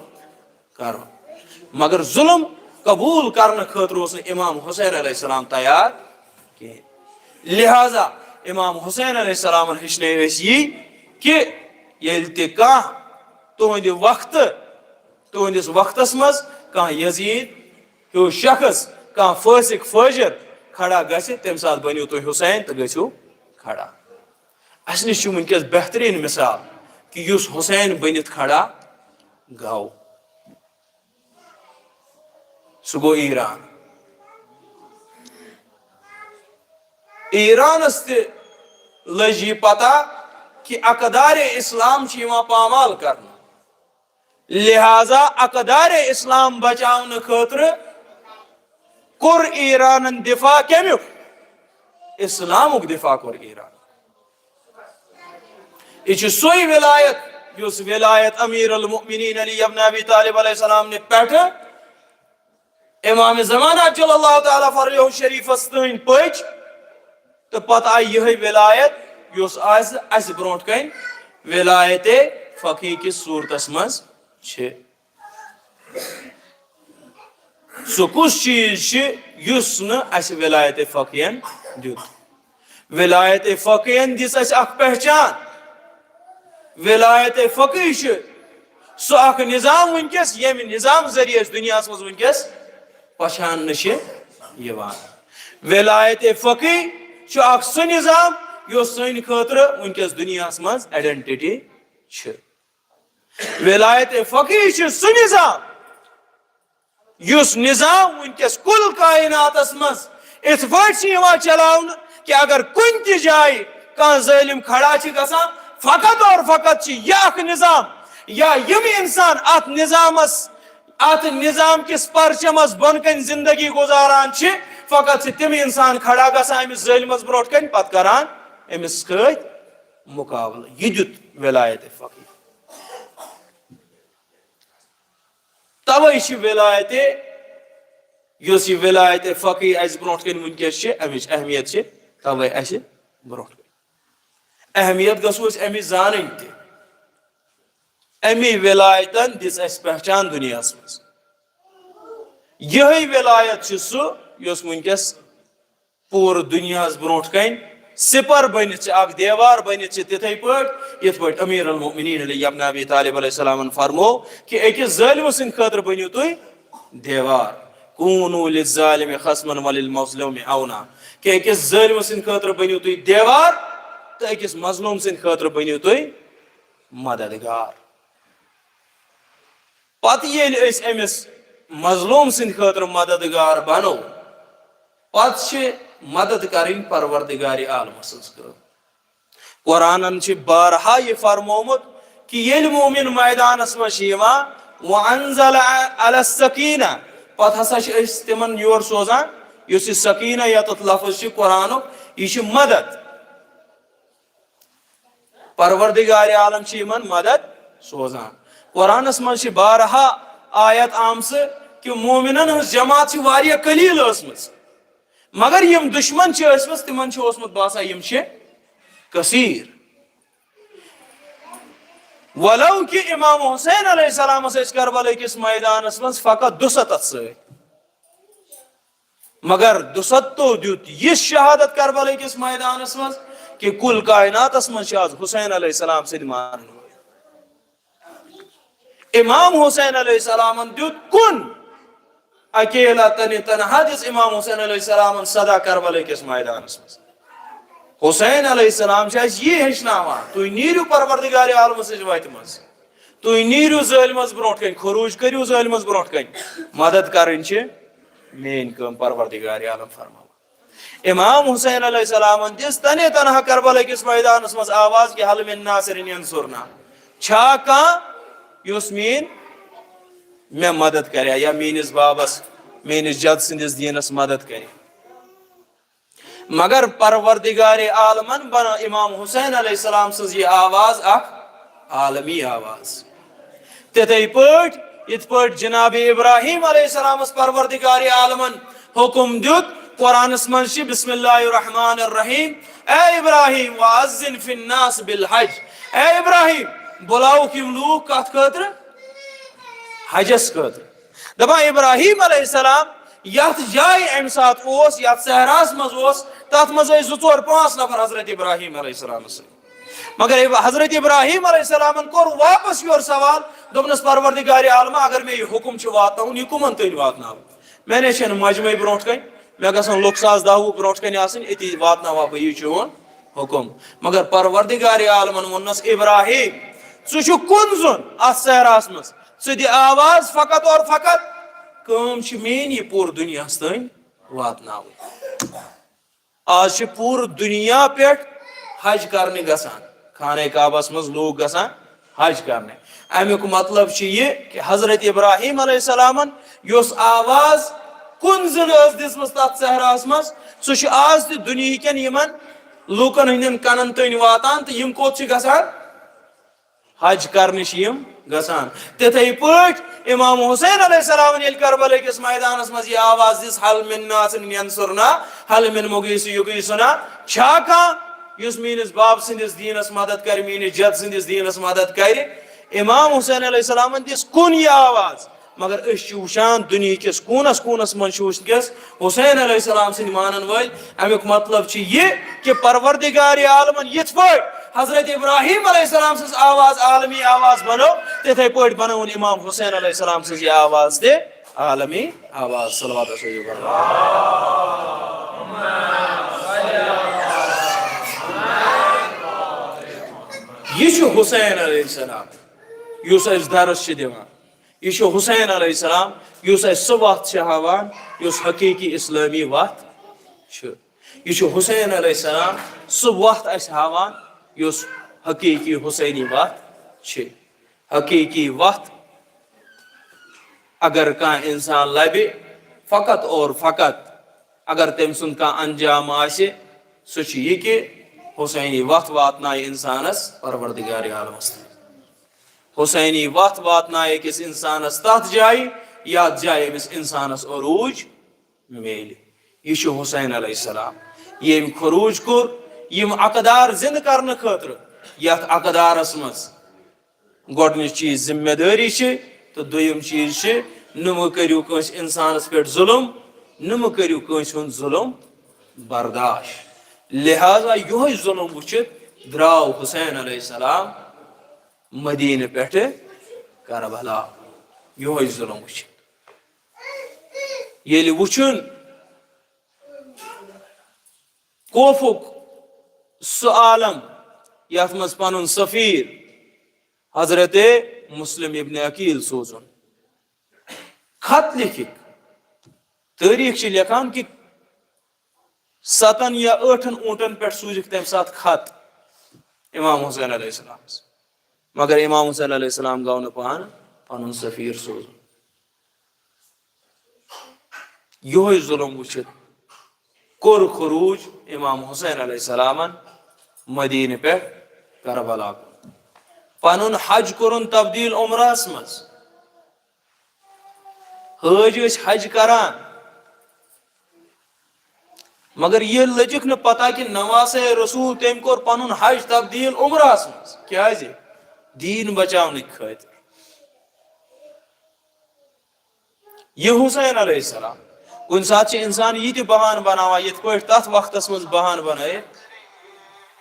کرُن۔ مگر ظلم قبول کرنہٕ خٲطرٕ اوس نہٕ امام حسین علیہ السلام تیار کینٛہہ۔ لہذا امام حسین علیہ السلامن ہیٚچھنٲے أسۍ یی کہِ ییٚلہِ تہِ کانٛہہ تُہنٛدِ وقتہٕ، تُہنٛدِس وقتس منٛز کانٛہہ یزید ہیوٗ شخص، کانٛہہ فٲسق فٲجر کھڑا گژھِ، تمہِ ساتہٕ بٔنِو تُہۍ حسین تہٕ گٔژھِو کھڑا۔ اسہِ نِش چھُ وٕنکیٚس بہتریٖن مثال کہِ یُس حسین بٔنِتھ کھڑا گوٚو، سُہ گوٚو ایران۔ ایرانس تہِ لٔج یہِ پتہ کہِ اقدار اسلام چھِ یِوان پامال کرنہٕ۔ لہذا اقدار اسلام بچاونہٕ خٲطرٕ کوٚر ایرانن دفاع کمیُک؟ اسلامُک دفاع کوٚر ایران۔ یہِ چھُ سُے ولایت یُس ولایت امیر المؤمنین علی ابن ابی طالب علیہ السلام نہِ پٮ۪ٹھٕ امام زمان عجل اللہ تعالیٰ فرجہ شریفس تام پٔچ، تہٕ پتہٕ آیہِ یِہے ولایت یُس آز اسہِ برونٛٹھ کنہِ ولایت فقیہ کِس صورتس منٛز چھِ۔ سُہ کُس چیٖز چھُ یُس نہٕ اسہِ ولایت فقیہن دیُت؟ ولایت فقیہن دِژ اسہِ اکھ پہچان۔ ولایت فقیہ چھُ سُہ اکھ نظام وٕنکیٚس، ییٚمہِ نظام ذٔریعہٕ أسۍ دُنیاہَس منٛز وٕنکیٚس پہچاننہٕ چھِ یِوان۔ ولایت فقیہ چھُ اکھ سُہ نظام یُس سانہِ خٲطرٕ وٕنکیٚس دُنیاہَس منٛز identity چھِ۔ ولایت فقیہ چھُ سُہ نظام یُس نظام وٕنکیٚس کُل کائناتس منٛز اِتھ پٲٹھۍ چھِ یِوان چلاونہٕ کہِ اگر کُنہِ تہِ جایہِ کانٛہہ ظٲلِم کھڑا چھِ گژھان، فقط اور فقط چھِ یہِ اکھ نظام یا یِم انسان اتھ نظامس، اتھ نظام کِس پرچمس بۄن کنہِ زندگی گُزاران چھِ، فقط چھِ تِم انسان کھڑا گژھان أمِس ظٲلمس برونٛٹھ کنہِ، پتہٕ کران أمِس سۭتۍ مقابلہٕ۔ یہِ دیُت ولایت فقیہ۔ توے چھِ ولایت، یۄس یہِ ولایت فقیہ اسہِ برونٛٹھ کنہِ وٕنکیٚس چھِ، امِچ اہمیت چھِ توے اسہِ برونٛٹھ کنہِ۔ اہمیت گژھو أسۍ امِچ زانٕنۍ تہِ۔ امی ولایتن دِژ اسہِ پہچان دُنیاہس منٛز۔ یِہے ولایت چھِ سُہ یۄس وٕنکیٚس پوٗرٕ دُنیاہَس برونٛٹھ کَنۍ سِپَر بٔنِتھ چھِ، اَکھ دیوار بٔنِتھ چھِ، تِتھَے پٲٹھۍ یِتھ پٲٹھۍ أمیٖر المؤمنیٖن علی ابن ابی طالب علیہ السلامَن فرموو کہِ أکِس ظٲلمہٕ سٕنٛدِ خٲطرٕ بٔنِو تُہۍ دیوار۔ "کونوا للظالم خصما وللمظلوم عونا"، کہِ أکِس ظٲلمہٕ سٕنٛدِ خٲطرٕ بٔنِو تُہۍ دیوار تہٕ أکِس مظلوٗم سٕنٛدِ خٲطرٕ بٔنِو تُہۍ مددگار۔ پتہٕ ییٚلہِ أسۍ أمِس مظلوم سٕنٛدِ خٲطرٕ مددگار بنو، پتہٕ چھِ مدد کرٕنۍ پروردگار عالمہٕ سٕنٛز کٲم۔ قرآنن چھِ بارہا یہِ فرمومُت کہِ ییٚلہِ مومن میدانس منٛز چھِ یِوان، "وانزل علی السکینہ"، پتہٕ ہسا چھِ أسۍ تِمن یور سوزان، یُس یہِ سکینہ یتتھ لفظ چھِ قرآنُک، یہِ چھِ مدد۔ پروردگار عالم چھِ یِمن مدد سوزان۔ قرآنس منٛز چھِ بارہا آیت آمژٕ کہِ مومنن ہٕنٛز جماعت چھِ واریاہ قلیل ٲسمٕژ، مگر یِم دشمن چھِ ٲسمٕژ، تِمن چھُ اوسمُت باسان یِم چھِ کثیر۔ ولو کہ امام حسین علیہ السلامس ٲسۍ کربلہٕ کِس میدانس منٛز فقط دُسَتتھ سۭتۍ، مگر دُسَتتھو دیُت یہِ شہادت کربلہٕ کِس میدانس منٛز کہ کل کائناتس منٛز چھِ آز حسین علیہ السلام سۭتۍ مانن وٲلۍ۔ امام حسین علیہ السلامن دیُت کُن، اکیلا تنہِ تنہا دِژ امام حسین علیہ السلامن صدا کربلہٕ کِس میدانس منٛز۔ حسین علیہ السلام چھِ اَسہِ یی ہیٚچھناوان، تُہۍ نیٖرِو پروردگار عالمہٕ سٕنٛزِ وَتہِ منٛز، تُہۍ نیٖرِو ظٲلمس برونٛٹھ کنہِ، خروج کٔرِو ظٲلمس برونٛٹھ کنہِ، مدد کرٕنۍ چھِ میٲنۍ کٲم، پروردگار عالم فرماوان۔ امام حسین علیہ السلامن دِژ تنے تنہا کربلا کِس میدانس منٛز آواز کہ حل من ناصر ینصرنا، چھا کانٛہہ یُس میٲنۍ، مےٚ مدد کرِ یا میٲنِس بابس، میٲنِس جد سٕنٛدِس دیٖنس مدد کرِ؟ مگر پروردگار عالمن بنٲو امام حسین علیہ السلام سٕنٛز یہِ آواز اکھ عالمی آواز۔ تِتھے پٲٹھۍ یِتھ پٲٹھۍ جناب ابراہیم علیہ السلامس پروردگار عالمن حکم دیُت، قرآنس منٛز چھِ بسم اللہ الرحمن الرحیم، اے ابراہیم وَأَذِّن فِي النَّاسِ بِالْحَجِّ، اے ابراہیم بُلاوُکھ یِم لوٗکھ کتھ خٲطرٕ؟ حجس خٲطرٕ۔ دپان ابراہیم علیہ السلام یتھ جایہِ امہِ ساتہٕ اوس، یتھ صحراہس منٛز اوس، تتھ منٛز ٲسۍ زٕ ژور پانٛژھ نفر حضرت ابراہیم علیہ السلامس سۭتۍ۔ مگر اب-، حضرت ابراہیم علیہ السلامن کوٚر واپس یورٕ سوال، دوٚپنس، پروردگار عالمہ، اگر مےٚ یہِ حکم چھُ واتناوُن، یہِ کُمن تانۍ واتناوٕ؟ مےٚ نے چھَنہٕ مجمعٕے برونٛٹھ کنہِ، مےٚ گژھن لُکھ ساس دَہ وُہ برونٛٹھ کنہِ آسٕنۍ، أتی واتناوہا بہٕ یہِ چون حکم۔ مگر پروردگار عالمن ووٚننس، ابراہیم، ژٕ چھُکھ کُن زوٚن اتھ صحراہس منٛز، ژٕ دِ آواز فقط اور فقط، کٲم چھِ میٲنۍ یہِ پوٗرٕ دُنیاہس تانۍ واتناوٕنۍ۔ آز چھِ پوٗرٕ دُنیا پٮ۪ٹھ حج کرنہِ گژھان، خانہ کعبس منٛز لوٗکھ گژھان حج کرنہِ۔ امیُک مطلب چھُ یہِ کہ حضرت ابراہیم علیہ السلامن یۄس آواز کُن زن ٲس دِژمٕژ تتھ صحراہس منٛز، سُہ چھُ آز تہِ دُنیہکٮ۪ن یِمن لوٗکن ہٕنٛدٮ۪ن کنن تانۍ واتان، تہٕ یِم کوٚت چھِ گژھان؟ حج کرنہِ چھِ یِم گژھان۔ تِتھے پٲٹھۍ امام حسین علیہ السلامن ییٚلہِ کربلا کِس میدانس منٛز یہِ آواز دِژ، حل من ناصر ینصرنا، حل من مغیث یغیثنا، چھا کانٛہہ یُس میٲنِس باب سٕنٛدِس دیٖنس مدد کرِ، میٲنِس جد سٕنٛدِس دیٖنس مدد کرِ؟ امام حسین علیہ السلامن دِژ کُن یہِ آواز۔ مگر أسۍ چھِ وٕچھان دُنیہکِس کوٗنس کوٗنس منٛز چھِ وٕنکیٚس حسین علیہ السلام سٕنٛدۍ مانن وٲلۍ۔ امیُک مطلب چھُ یہِ کہ پروردگار عالمن یِتھ پٲٹھۍ حضرت ابراہیم علیہ السلام سٕنٛز آواز عالمی آواز بنٲو، تِتھے پٲٹھۍ بنٲوٕن امام حسین علیہ السلام سٕنٛز یہِ آواز تہِ عالمی آواز۔ صلوات آسٲیِو برابر۔ یہِ چھُ حسین علیہ السلام یُس اَسہِ درس چھِ دِوان۔ یہِ چھُ حسین علیہ السلام یُس اَسہِ سُہ وَتھ چھِ ہاوان یُس حقیٖقی اِسلٲمی وَتھ چھِ۔ یہِ چھُ حسین علیہ السلام سُہ وَتھ اَسہِ ہاوان یُس حقیٖقی حسینی وَتھ چھِ۔ حقیٖقی وَتھ اگر کانٛہہ اِنسان لَبہِ، فقط اور فقط اگر تٔمۍ سُنٛد کانٛہہ انجام آسہِ، سُہ چھُ یہِ کہِ حسینی وَتھ واتنایہِ اِنسانَس پروردگار عالمَس تام۔ حسینی وَتھ واتنایہِ أکِس اِنسانَس تَتھ جایہِ، یَتھ جایہِ أمِس اِنسانَس عروٗج میلہِ۔ یہِ چھُ حسین علیہ السلام، ییٚمۍ خروج کوٚر یِم اقدار زِنٛدٕ کرنہٕ خٲطرٕ، یَتھ اقدارَس منٛز گۄڈٕنِچ چیٖز ذمہ دٲری چھِ، تہٕ دوٚیِم چیٖز چھِ، نہٕ مہٕ کٔرِو کٲنٛسہِ اِنسانَس پٮ۪ٹھ ظُلُم، نہٕ مہٕ کٔرِو کٲنٛسہِ ہُنٛد ظُلُم برداش۔ لہذا یِہوٚے ظُلُم وٕچھِتھ درٛاو حسین علیہ السلام مدیٖنہٕ پٮ۪ٹھٕ کربلا، یِہوٚے ظُلُم وٕچھِتھ۔ ییٚلہِ وٕچھُن کوفُک سُہ عالم یَتھ منٛز پنُن سفیر حضرت مسلم ابن عقیل سوزُن۔ خط لیکھِکھ۔ تٲریٖخ چھِ لیکھان کہِ ستن یا ٲٹھن اوٗنٹن پٮ۪ٹھ سوٗزِکھ تَمہِ ساتہٕ خط امام حسین علیہ السلامس۔ مگر امام حسین علیہ السلام گوٚو نہٕ پانہٕ پنُن سفیر سوزُن۔ یِہوٚے ظُلُم وٕچھِتھ کوٚر خروج امام حسین علیہ السلامن مدیٖنہٕ پٮ۪ٹھ کربلا کُن۔ پنُن حج کوٚرُن تبدیٖل عمرہس منٛز۔ حٲج ٲسۍ حج کران، مگر یہِ لٔجِکھ نہٕ پتہ کہِ نواسے رسول تٔمۍ کوٚر پنُن حج تبدیٖل عمرہس منٛز۔ کیازِ؟ دیٖن بچاونہٕ خٲطرٕ۔ یہِ حسین علیہ السلام، کُنہِ ساتہٕ چھُ اِنسان یہِ تہِ بہانہٕ بناوان، یِتھ پٲٹھۍ تَتھ وقتَس منٛز بہانہٕ بنٲیِکھ،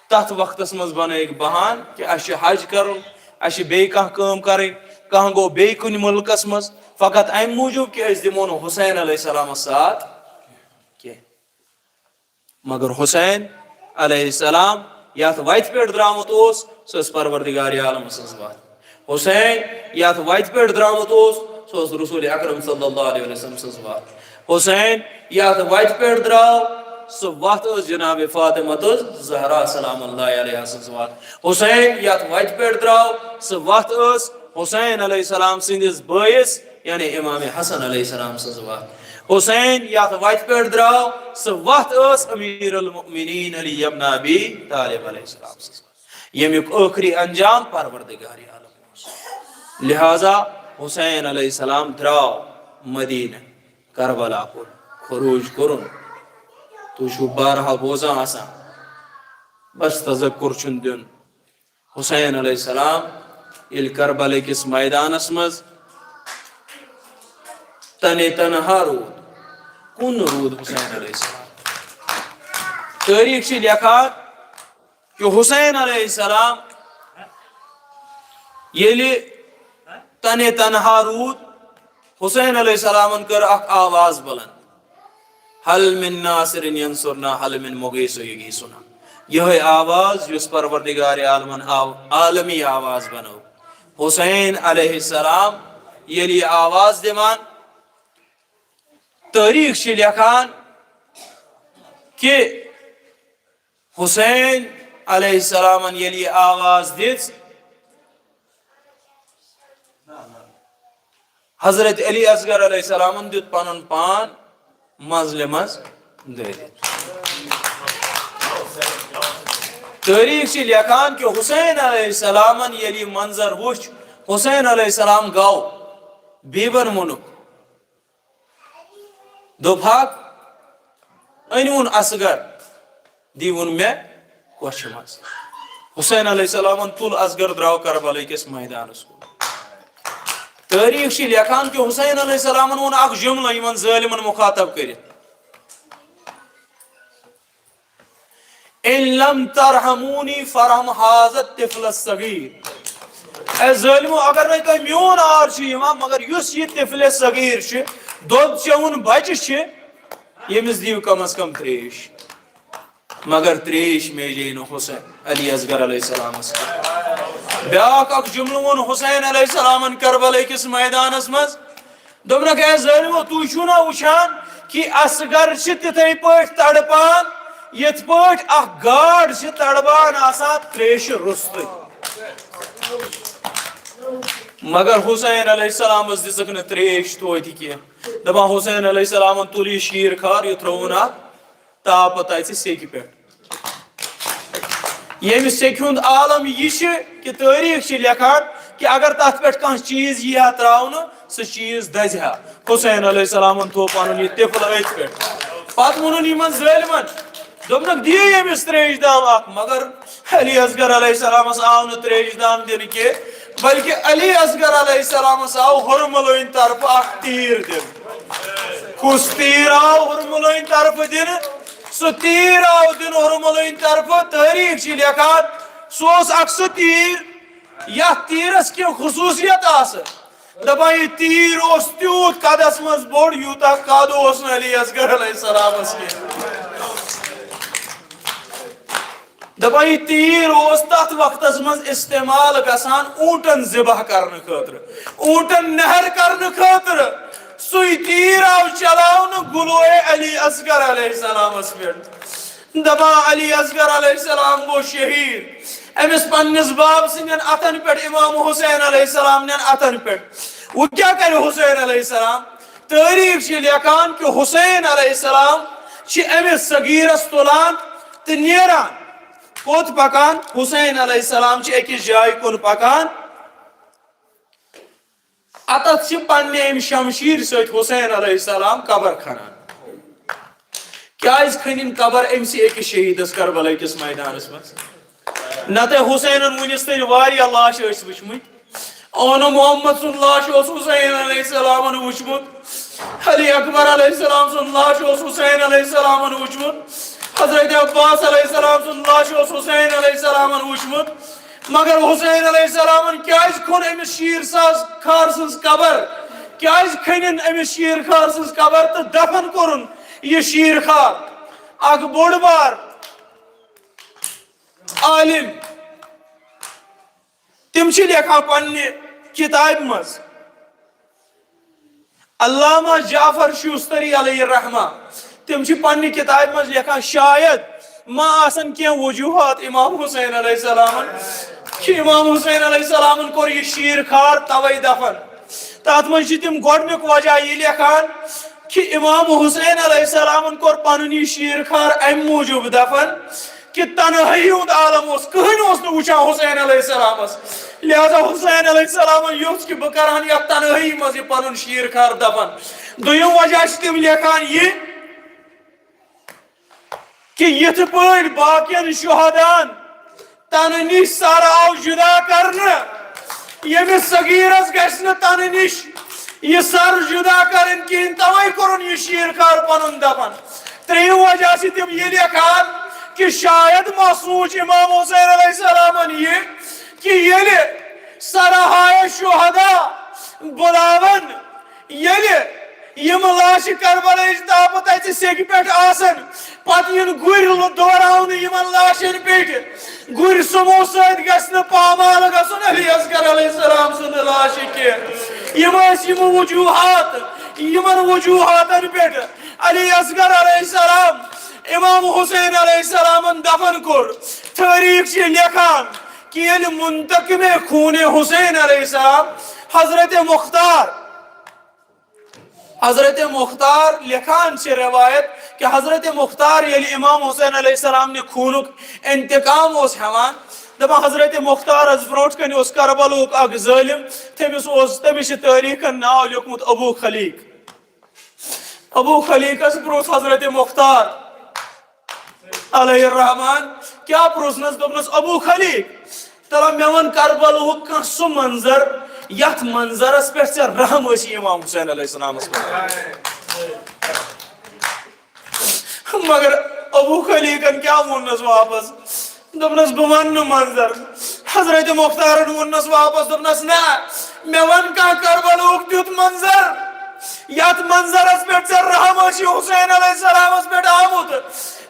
تَتھ وقتَس منٛز بنٲیِکھ بہانہٕ کہِ اَسہِ چھُ حج کَرُن، اَسہِ چھِ بیٚیہِ کانٛہہ کٲم کَرٕنۍ، کانٛہہ گوٚو بیٚیہِ کُنہِ مُلکَس منٛز، فقط اَمہِ موٗجوٗب کہِ أسۍ دِمو نہٕ حسین علیہ السلامَس ساتھ کینٛہہ۔ مگر حسین علیہ السلام یتھ وتہِ پٮ۪ٹھ درامُت اوس، سۄ ٲس پروردگار عالم سٕنٛز وتھ۔ حسین یتھ وتہِ پٮ۪ٹھ درامُت اوس، سۄ ٲس رسول اکرم صلی اللہ علیہ وسلم سٕنٛز وتھ۔ حسین یتھ وتہِ پٮ۪ٹھ درٛاو، سۄ وتھ ٲس جناب فاطمہ الزہرا سلام اللہ علیہا سٕنٛز وتھ۔ حسین یتھ وتہِ پٮ۪ٹھ درٛاو، سۄ وتھ ٲس حسین علیہ السلام سٕنٛدِس بٲیِس، یعنی امام حسن علیہ السلام سٕنٛز وتھ۔ حسین یتھ وتہِ پٮ۪ٹھ درٛاو، سۄ وتھ ٲس امیر المؤمنین علی ابن ابی طالب علیہ السلام سٕنٛز وتھ، ییٚمیُک ٲخری انجام پروردگار عالم اوس۔ لہذا حسین علیہ السلام درٛاو مدینہ، کربلا کوٚر، خروج کوٚرُن۔ تُہۍ چھِو بارہا بوزان آسان، بس تذکر چھُنہٕ دیُن۔ حسین علیہ السلام ییٚلہِ کربلہٕ کِس میدانس منٛز تنے تنہا روٗد، کُن روٗد حسین علیہ السلام؟ تٲریٖخ چھِ لیکھان کہِ حسین علیہ السلام ییٚلہِ تنے تنہا روٗد، حسین علیہ السلامن کٔر اکھ آواز بلند، "حل من ناصر ینصرنا، حل من مغیث یغیثنا۔" یہے آواز یُس پروردگار عالمن آو، عالمی آواز بنو۔ حسین علیہ السلام ییٚلہِ یہِ آواز دِوان، تٲریٖخ چھِ لیکھان کہِ حسین علیہ السلامن ییٚلہِ یہِ آواز دِژ، حضرت علی اصغر علیہ السلامن دیُت پنُن پان منزلہِ منٛز دٲرِتھ۔ تٲریٖخ چھِ لیکھان کہِ حسین علیہ السلامن ییٚلہِ یہِ منظر وُچھ، حسین علیہ السلام گوٚو بیبن ووٚنُکھ، دوٚپہَکھ، "أنِوُن اصغر، دیٖوُن مےٚ کۄچھِ منٛز۔" حسین علیہ السلامن تُل اصغر، درٛاو کربلہٕ کِس میدانس کُن۔ تٲریٖخ چھِ لیکھان کہِ حسین علیہ السلامن ووٚن اکھ جملہٕ یِمن ظٲلمن مخاطب کٔرِتھ، "ان لم ترحمونی فرحم هذا الطفل الصغیر۔" اے ظٲلمو، اگر نَے تۄہہِ میون آر چھُ یِوان، مگر یُس یہِ طفل صغیر چھُ، دۄد چیوُن بچہِ چھُ، ییٚمِس دِیِو کم از کم تریش۔ مگر تریش میجے نہٕ حسین علی اصغر علیہ السلامس کینٛہہ۔ بیٛاکھ اکھ جملہٕ ووٚن حسین علیہ السلامن کربلہٕ کِس میدانس منٛز، دوٚپنکھ، "اے ظٲلمو، تُہۍ چھِو نا وٕچھان کہِ اصغر چھِ تِتھے پٲٹھۍ تڑپان، یِتھ پٲٹھۍ اکھ گاڈ چھِ تڑپان آسان تریشہِ روٚستُے؟" مگر حسین علیہ السلامس دِژٕکھ نہٕ تریش توتہِ کینٛہہ۔ دپان حسین علیہ السلامن تُل یہِ شیٖر خار، یہِ ترٛووُن اتھ تاپہٕ تژِ سیٚکہِ پٮ۪ٹھ۔ ییٚمہِ سیٚکہِ ہُنٛد عالم یہِ چھِ کہِ تٲریٖخ چھِ لیکھان کہِ اگر تَتھ پٮ۪ٹھ کانٛہہ چیٖز یی ہا ترٛاونہٕ، سُہ چیٖز دَزِ ہا۔ حسین علیہ السلامن تھوٚو پَنُن یہِ طفل أتھۍ پٮ۪ٹھ۔ پَتہٕ ووٚنُن یِمن ظٲلمَن، دوٚپنَکھ، "دِیِو ییٚمِس ترٛیش دام اَکھ۔" مگر علی اصغر علیہ السلامَس آو نہٕ ترٛیش دام دِنہٕ کینٛہہ، بلکہِ علی اصغر علیہ السلامَس آو ہُرمُلٲنۍ طرفہٕ اَکھ تیٖر دِنہٕ۔ کُس تیٖر آو ہُرمُلٲنۍ طرفہٕ دِنہٕ؟ سُہ تیٖر آو دِنہٕ ہُرمُلٲنۍ طرفہٕ۔ تٲریٖخ چھِ لیکھان، سُہ اوس اکھ سُہ تیٖر، یتھ تیٖرس کینٛہہ خصوٗصیت آسہٕ۔ دپان، یہِ تیٖر اوس تیوٗت قدس منٛز بوٚڑ، یوٗتاہ قد اوس نہٕ علی اصغر علیہ السلامس کینٛہہ۔ دپان، یہِ تیٖر اوس تتھ وقتس منٛز استعمال گژھان اوٗنٹن ذبح کرنہٕ خٲطرٕ، اوٗنٹن نہر کرنہٕ خٲطرٕ۔ سُے تیٖر آو چلاونہٕ غلوے علی اصغر علیہ السلامس پٮ۪ٹھ۔ دپان، علی اصغر علیہ السلام گوٚو شہیٖد۔ أمِس پننِس باب سٕنٛدٮ۪ن اتھن پٮ۪ٹھ، امام حسین علیہ السلام نٮ۪ن اتھن پٮ۪ٹھ۔ وۄنۍ کیٛاہ کرِ حسین علیہ السلام؟ تٲریٖخ چھِ لیکھان کہِ حسین علیہ السلام چھِ أمِس صغیٖرس تُلان تہٕ نیران۔ کوٚت پکان؟ حسین علیہ السلام چھِ أکِس جایہِ کُن پکان۔ اتتھ چھِ پننہِ امہِ شمشیٖر سۭتۍ حسین علیہ السلام قبر کھنان۔ کیازِ کھٔنِن قبر أمۍ سٕے أکِس شہیٖدس کربلا کِس میدانس منٛز؟ نتہٕ حسینن وُنِس تانۍ واریاہ لاشہٕ ٲسۍ وٕچھمٕتۍ۔ اونو محمد سُنٛد لاش اوس حسین علیہ السلامن وُچھمُت۔ علی اکبر علیہ السلام سُنٛد لاش اوس حسین علیہ السلامن وُچھمُت۔ حضرت عباس علیہ السلام سُنٛد لاش اوس حسین علیہ السلامن وُچھمُت۔ مگر حسین علیہ السلامن کیازِ کھوٚن أمِس شیٖر ساز خار سٕنٛز قبر؟ کیازِ کھٔنِن أمِس شیٖر خار سٕنٛز قبر تہٕ دفن کوٚرُن یہِ شیٖر خار؟ اکھ بوٚڑ بار عالم، تِم چھِ لیکھان پننہِ کِتابہِ منٛز، علامہ جعفر شوستری علیہ الرحمہ، تِم چھِ پننہِ کِتابہِ منٛز لیکھان، شاید ما آسن کینٛہہ وجوہات امام حسین علیہ السلامن، کہِ امام حسین علیہ السلامن کوٚر یہِ شیٖر خار توے دفن۔ تتھ منٛز چھِ تِم گۄڈنیُک وجہ یہِ لیکھان کہِ امام حسین علیہ السلامن کوٚر پنُن یہِ شیٖر خار امہِ موٗجوٗب دفن کہِ تنہٲیی ہُنٛد عالم اوس، کٕہٕنۍ اوس نہٕ وٕچھان حسین علیہ السلامس۔ لہذا حسین علیہ السلامن یوٚژھ کہِ بہٕ کرہن یتھ تنہٲیی منٛز یہِ پنُن شیٖر خار دفن۔ دوٚیِم وجہ چھِ تِم لیکھان یہِ کہِ یِتھ پٲٹھۍ باقین شہداہن تنہٕ نِش سر آو جدا کرنہٕ، ییٚمِس صغیرس گژھِ نہٕ تنہٕ نِش یہِ سر جدا کرٕنۍ کِہیٖنۍ، توے کوٚرُن یہِ شیٖر خار پنُن دفن۔ ترٛیٚیِم وجہ چھِ تِم یہِ لیکھان کہِ شاید ما سوٗنٛچ امام حسین علیہ السلامن یہِ کہِ ییٚلہِ سرہاے شہدا بُلاون، ییٚلہِ یِم لاشہِ کربلہٕچ تاپہٕ تَتہِ سیٚکہِ پٮ۪ٹھ آسن، پتہٕ یِن گُرۍ لُ-، دوراونہٕ یِمن لاشن پٮ۪ٹھ۔ گُرۍ سمو سۭتۍ گژھِ نہٕ پامال گژھُن علی اصغر علیہ السلام سٕنٛدِ لاشہِ کینٛہہ۔ یِم ٲسۍ یِم وجوہات، یِمن وجوہاتن پٮ۪ٹھ علی اصغر علیہ السلام امام حسین علیہ السلامن دفن کوٚر۔ تٲریخ چھِ لیکھان کہِ ییٚلہِ منتقم خوٗن حسین علیہ السلام حضرت مختار، حضرت مختار لیکھان چھِ روایت کہِ حضرت مختار ییٚلہِ امام حسین علیہ السلام نہِ خوٗنُک انتقام اوس ہٮ۪وان، دپان حضرت مختارس برونٛٹھ کنہِ اوس کربلہُک اکھ ظٲلم، تٔمِس اوس، تٔمِس چھِ تٲریخن ناو لیوٚکھمُت ابو خلیق۔ ابو خلیقس پرُژھ حضرت مختار علیہ الرحمان، کیٛاہ پرُژھنس؟ دوٚپنس، ابو خلیق، ترا مےٚ وَن کربلہُک کانٛہہ سُہ منظر، یتھ منظرس پٮ۪ٹھ ژےٚ رحم ٲسی امام حسین علیہ السلامس پٮ۪ٹھ۔ مگر ابو خلیقن کیٛاہ ووٚننس واپس؟ دوٚپنس، بہٕ وَنہٕ نہٕ منظر۔ حضرت مختارن ووٚننس واپس، دوٚپنس، نہ، مےٚ وَن کانٛہہ کربلہُک تیُتھ منظر، یتھ منظرس پٮ۪ٹھ ژےٚ رحم ٲسی حسین علیہ السلامس پٮ۪ٹھ آمُت۔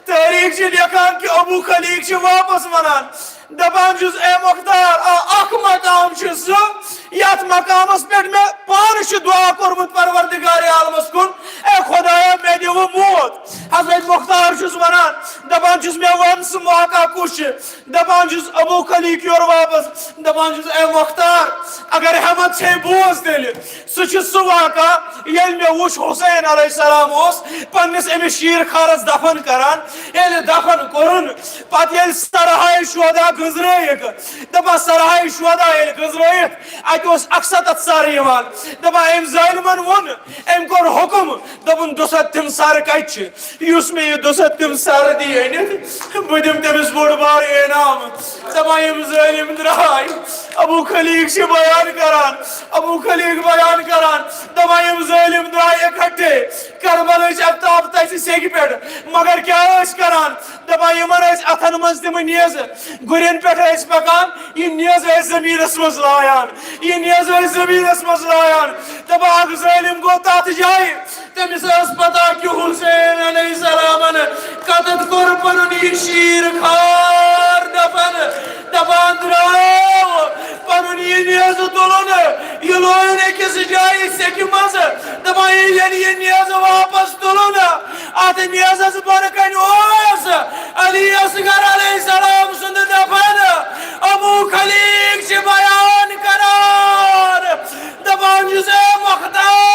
تٲریخ چھِ لیکھان کہِ ابو خلیق چھِ واپس ونان، دپان چھُس، اے مختار، آ، اکھ مقام چھُ سُہ، یتھ مقامس پٮ۪ٹھ مےٚ پانہٕ چھُ دعا کوٚرمُت پروردگار عالمس کُن، اے خدایا، مےٚ دِ وۄنۍ موت۔ حضرت مختار چھُس ونان، دپان چھُس، مےٚ ون سُہ موقع کُس چھُ؟ دپان چھُس ابو خلیق یورٕ واپس، دپان چھُس، اے مختار، اگر ہٮ۪متھ چھے، بوز تیٚلہِ۔ سُہ چھُ سُہ واقعہ، ییٚلہِ مےٚ وُچھ حسین علیہ السلام اوس پننِس أمِس شیٖر خارس دفن کران۔ ییٚلہِ دفن کوٚرُن، پتہٕ ییٚلہِ سرہاے شہدا گٔنزرٲیِکھ، دپان سرہاے شہدا ییٚلہِ گٔنزرٲیِکھ، اتہِ اوس اکھ ستتھ سر یِوان۔ دپان أمۍ ظٲلمن ووٚن، أمۍ کوٚر حُکم، دوٚپُن، دُسَتھ تِم سر کتہِ چھِ؟ یُس مےٚ یہِ دُسَتھ تِم سر دی أنِتھ، بہٕ دِمہٕ تٔمِس بوٚڑ بار انعام۔ دپان یِم ظٲلِم درٛاے۔ ابو خلیق چھِ بیان کران، ابو خلیق بیان کران، دپان یِم ظٲلِم درٛاے اِکٹھے کربلٕچ افتاب تَتہِ سیٚکہِ پٮ۪ٹھ۔ مگر کیٛاہ ٲسۍ کران؟ دپان یِمن ٲسۍ اتھن منٛز تِم نیزٕ، گُرٮ۪ن پٮ۪ٹھ ٲسۍ پکان، یہِ نیزٕ ٲسۍ زٔمیٖنس منٛز لایان، یہِ نیزٕ ٲسۍ زٔمیٖنس منٛز لایان۔ دپان اکھ ظٲلِم گوٚو تتھ جایہِ، تٔمِس ٲس پتہ کہِ حسین علیہ السلامن کتتھ کوٚر پنُن یہِ شیٖر خار دفن۔ دپان درٛاو پنُن یہِ نیزٕ تُلُن، یہِ لویُن أکِس جایہِ سیٚکہِ منٛز۔ دپان ییٚلہِ یہِ نیزٕ واپس تُلُن، اتھ نیزس بۄنہٕ کنہِ اوس علی اصغر علیہ السلام سُنٛد دفن۔ ابو خلیق چھِ بیان کران، دپان چھُس، اے مختار،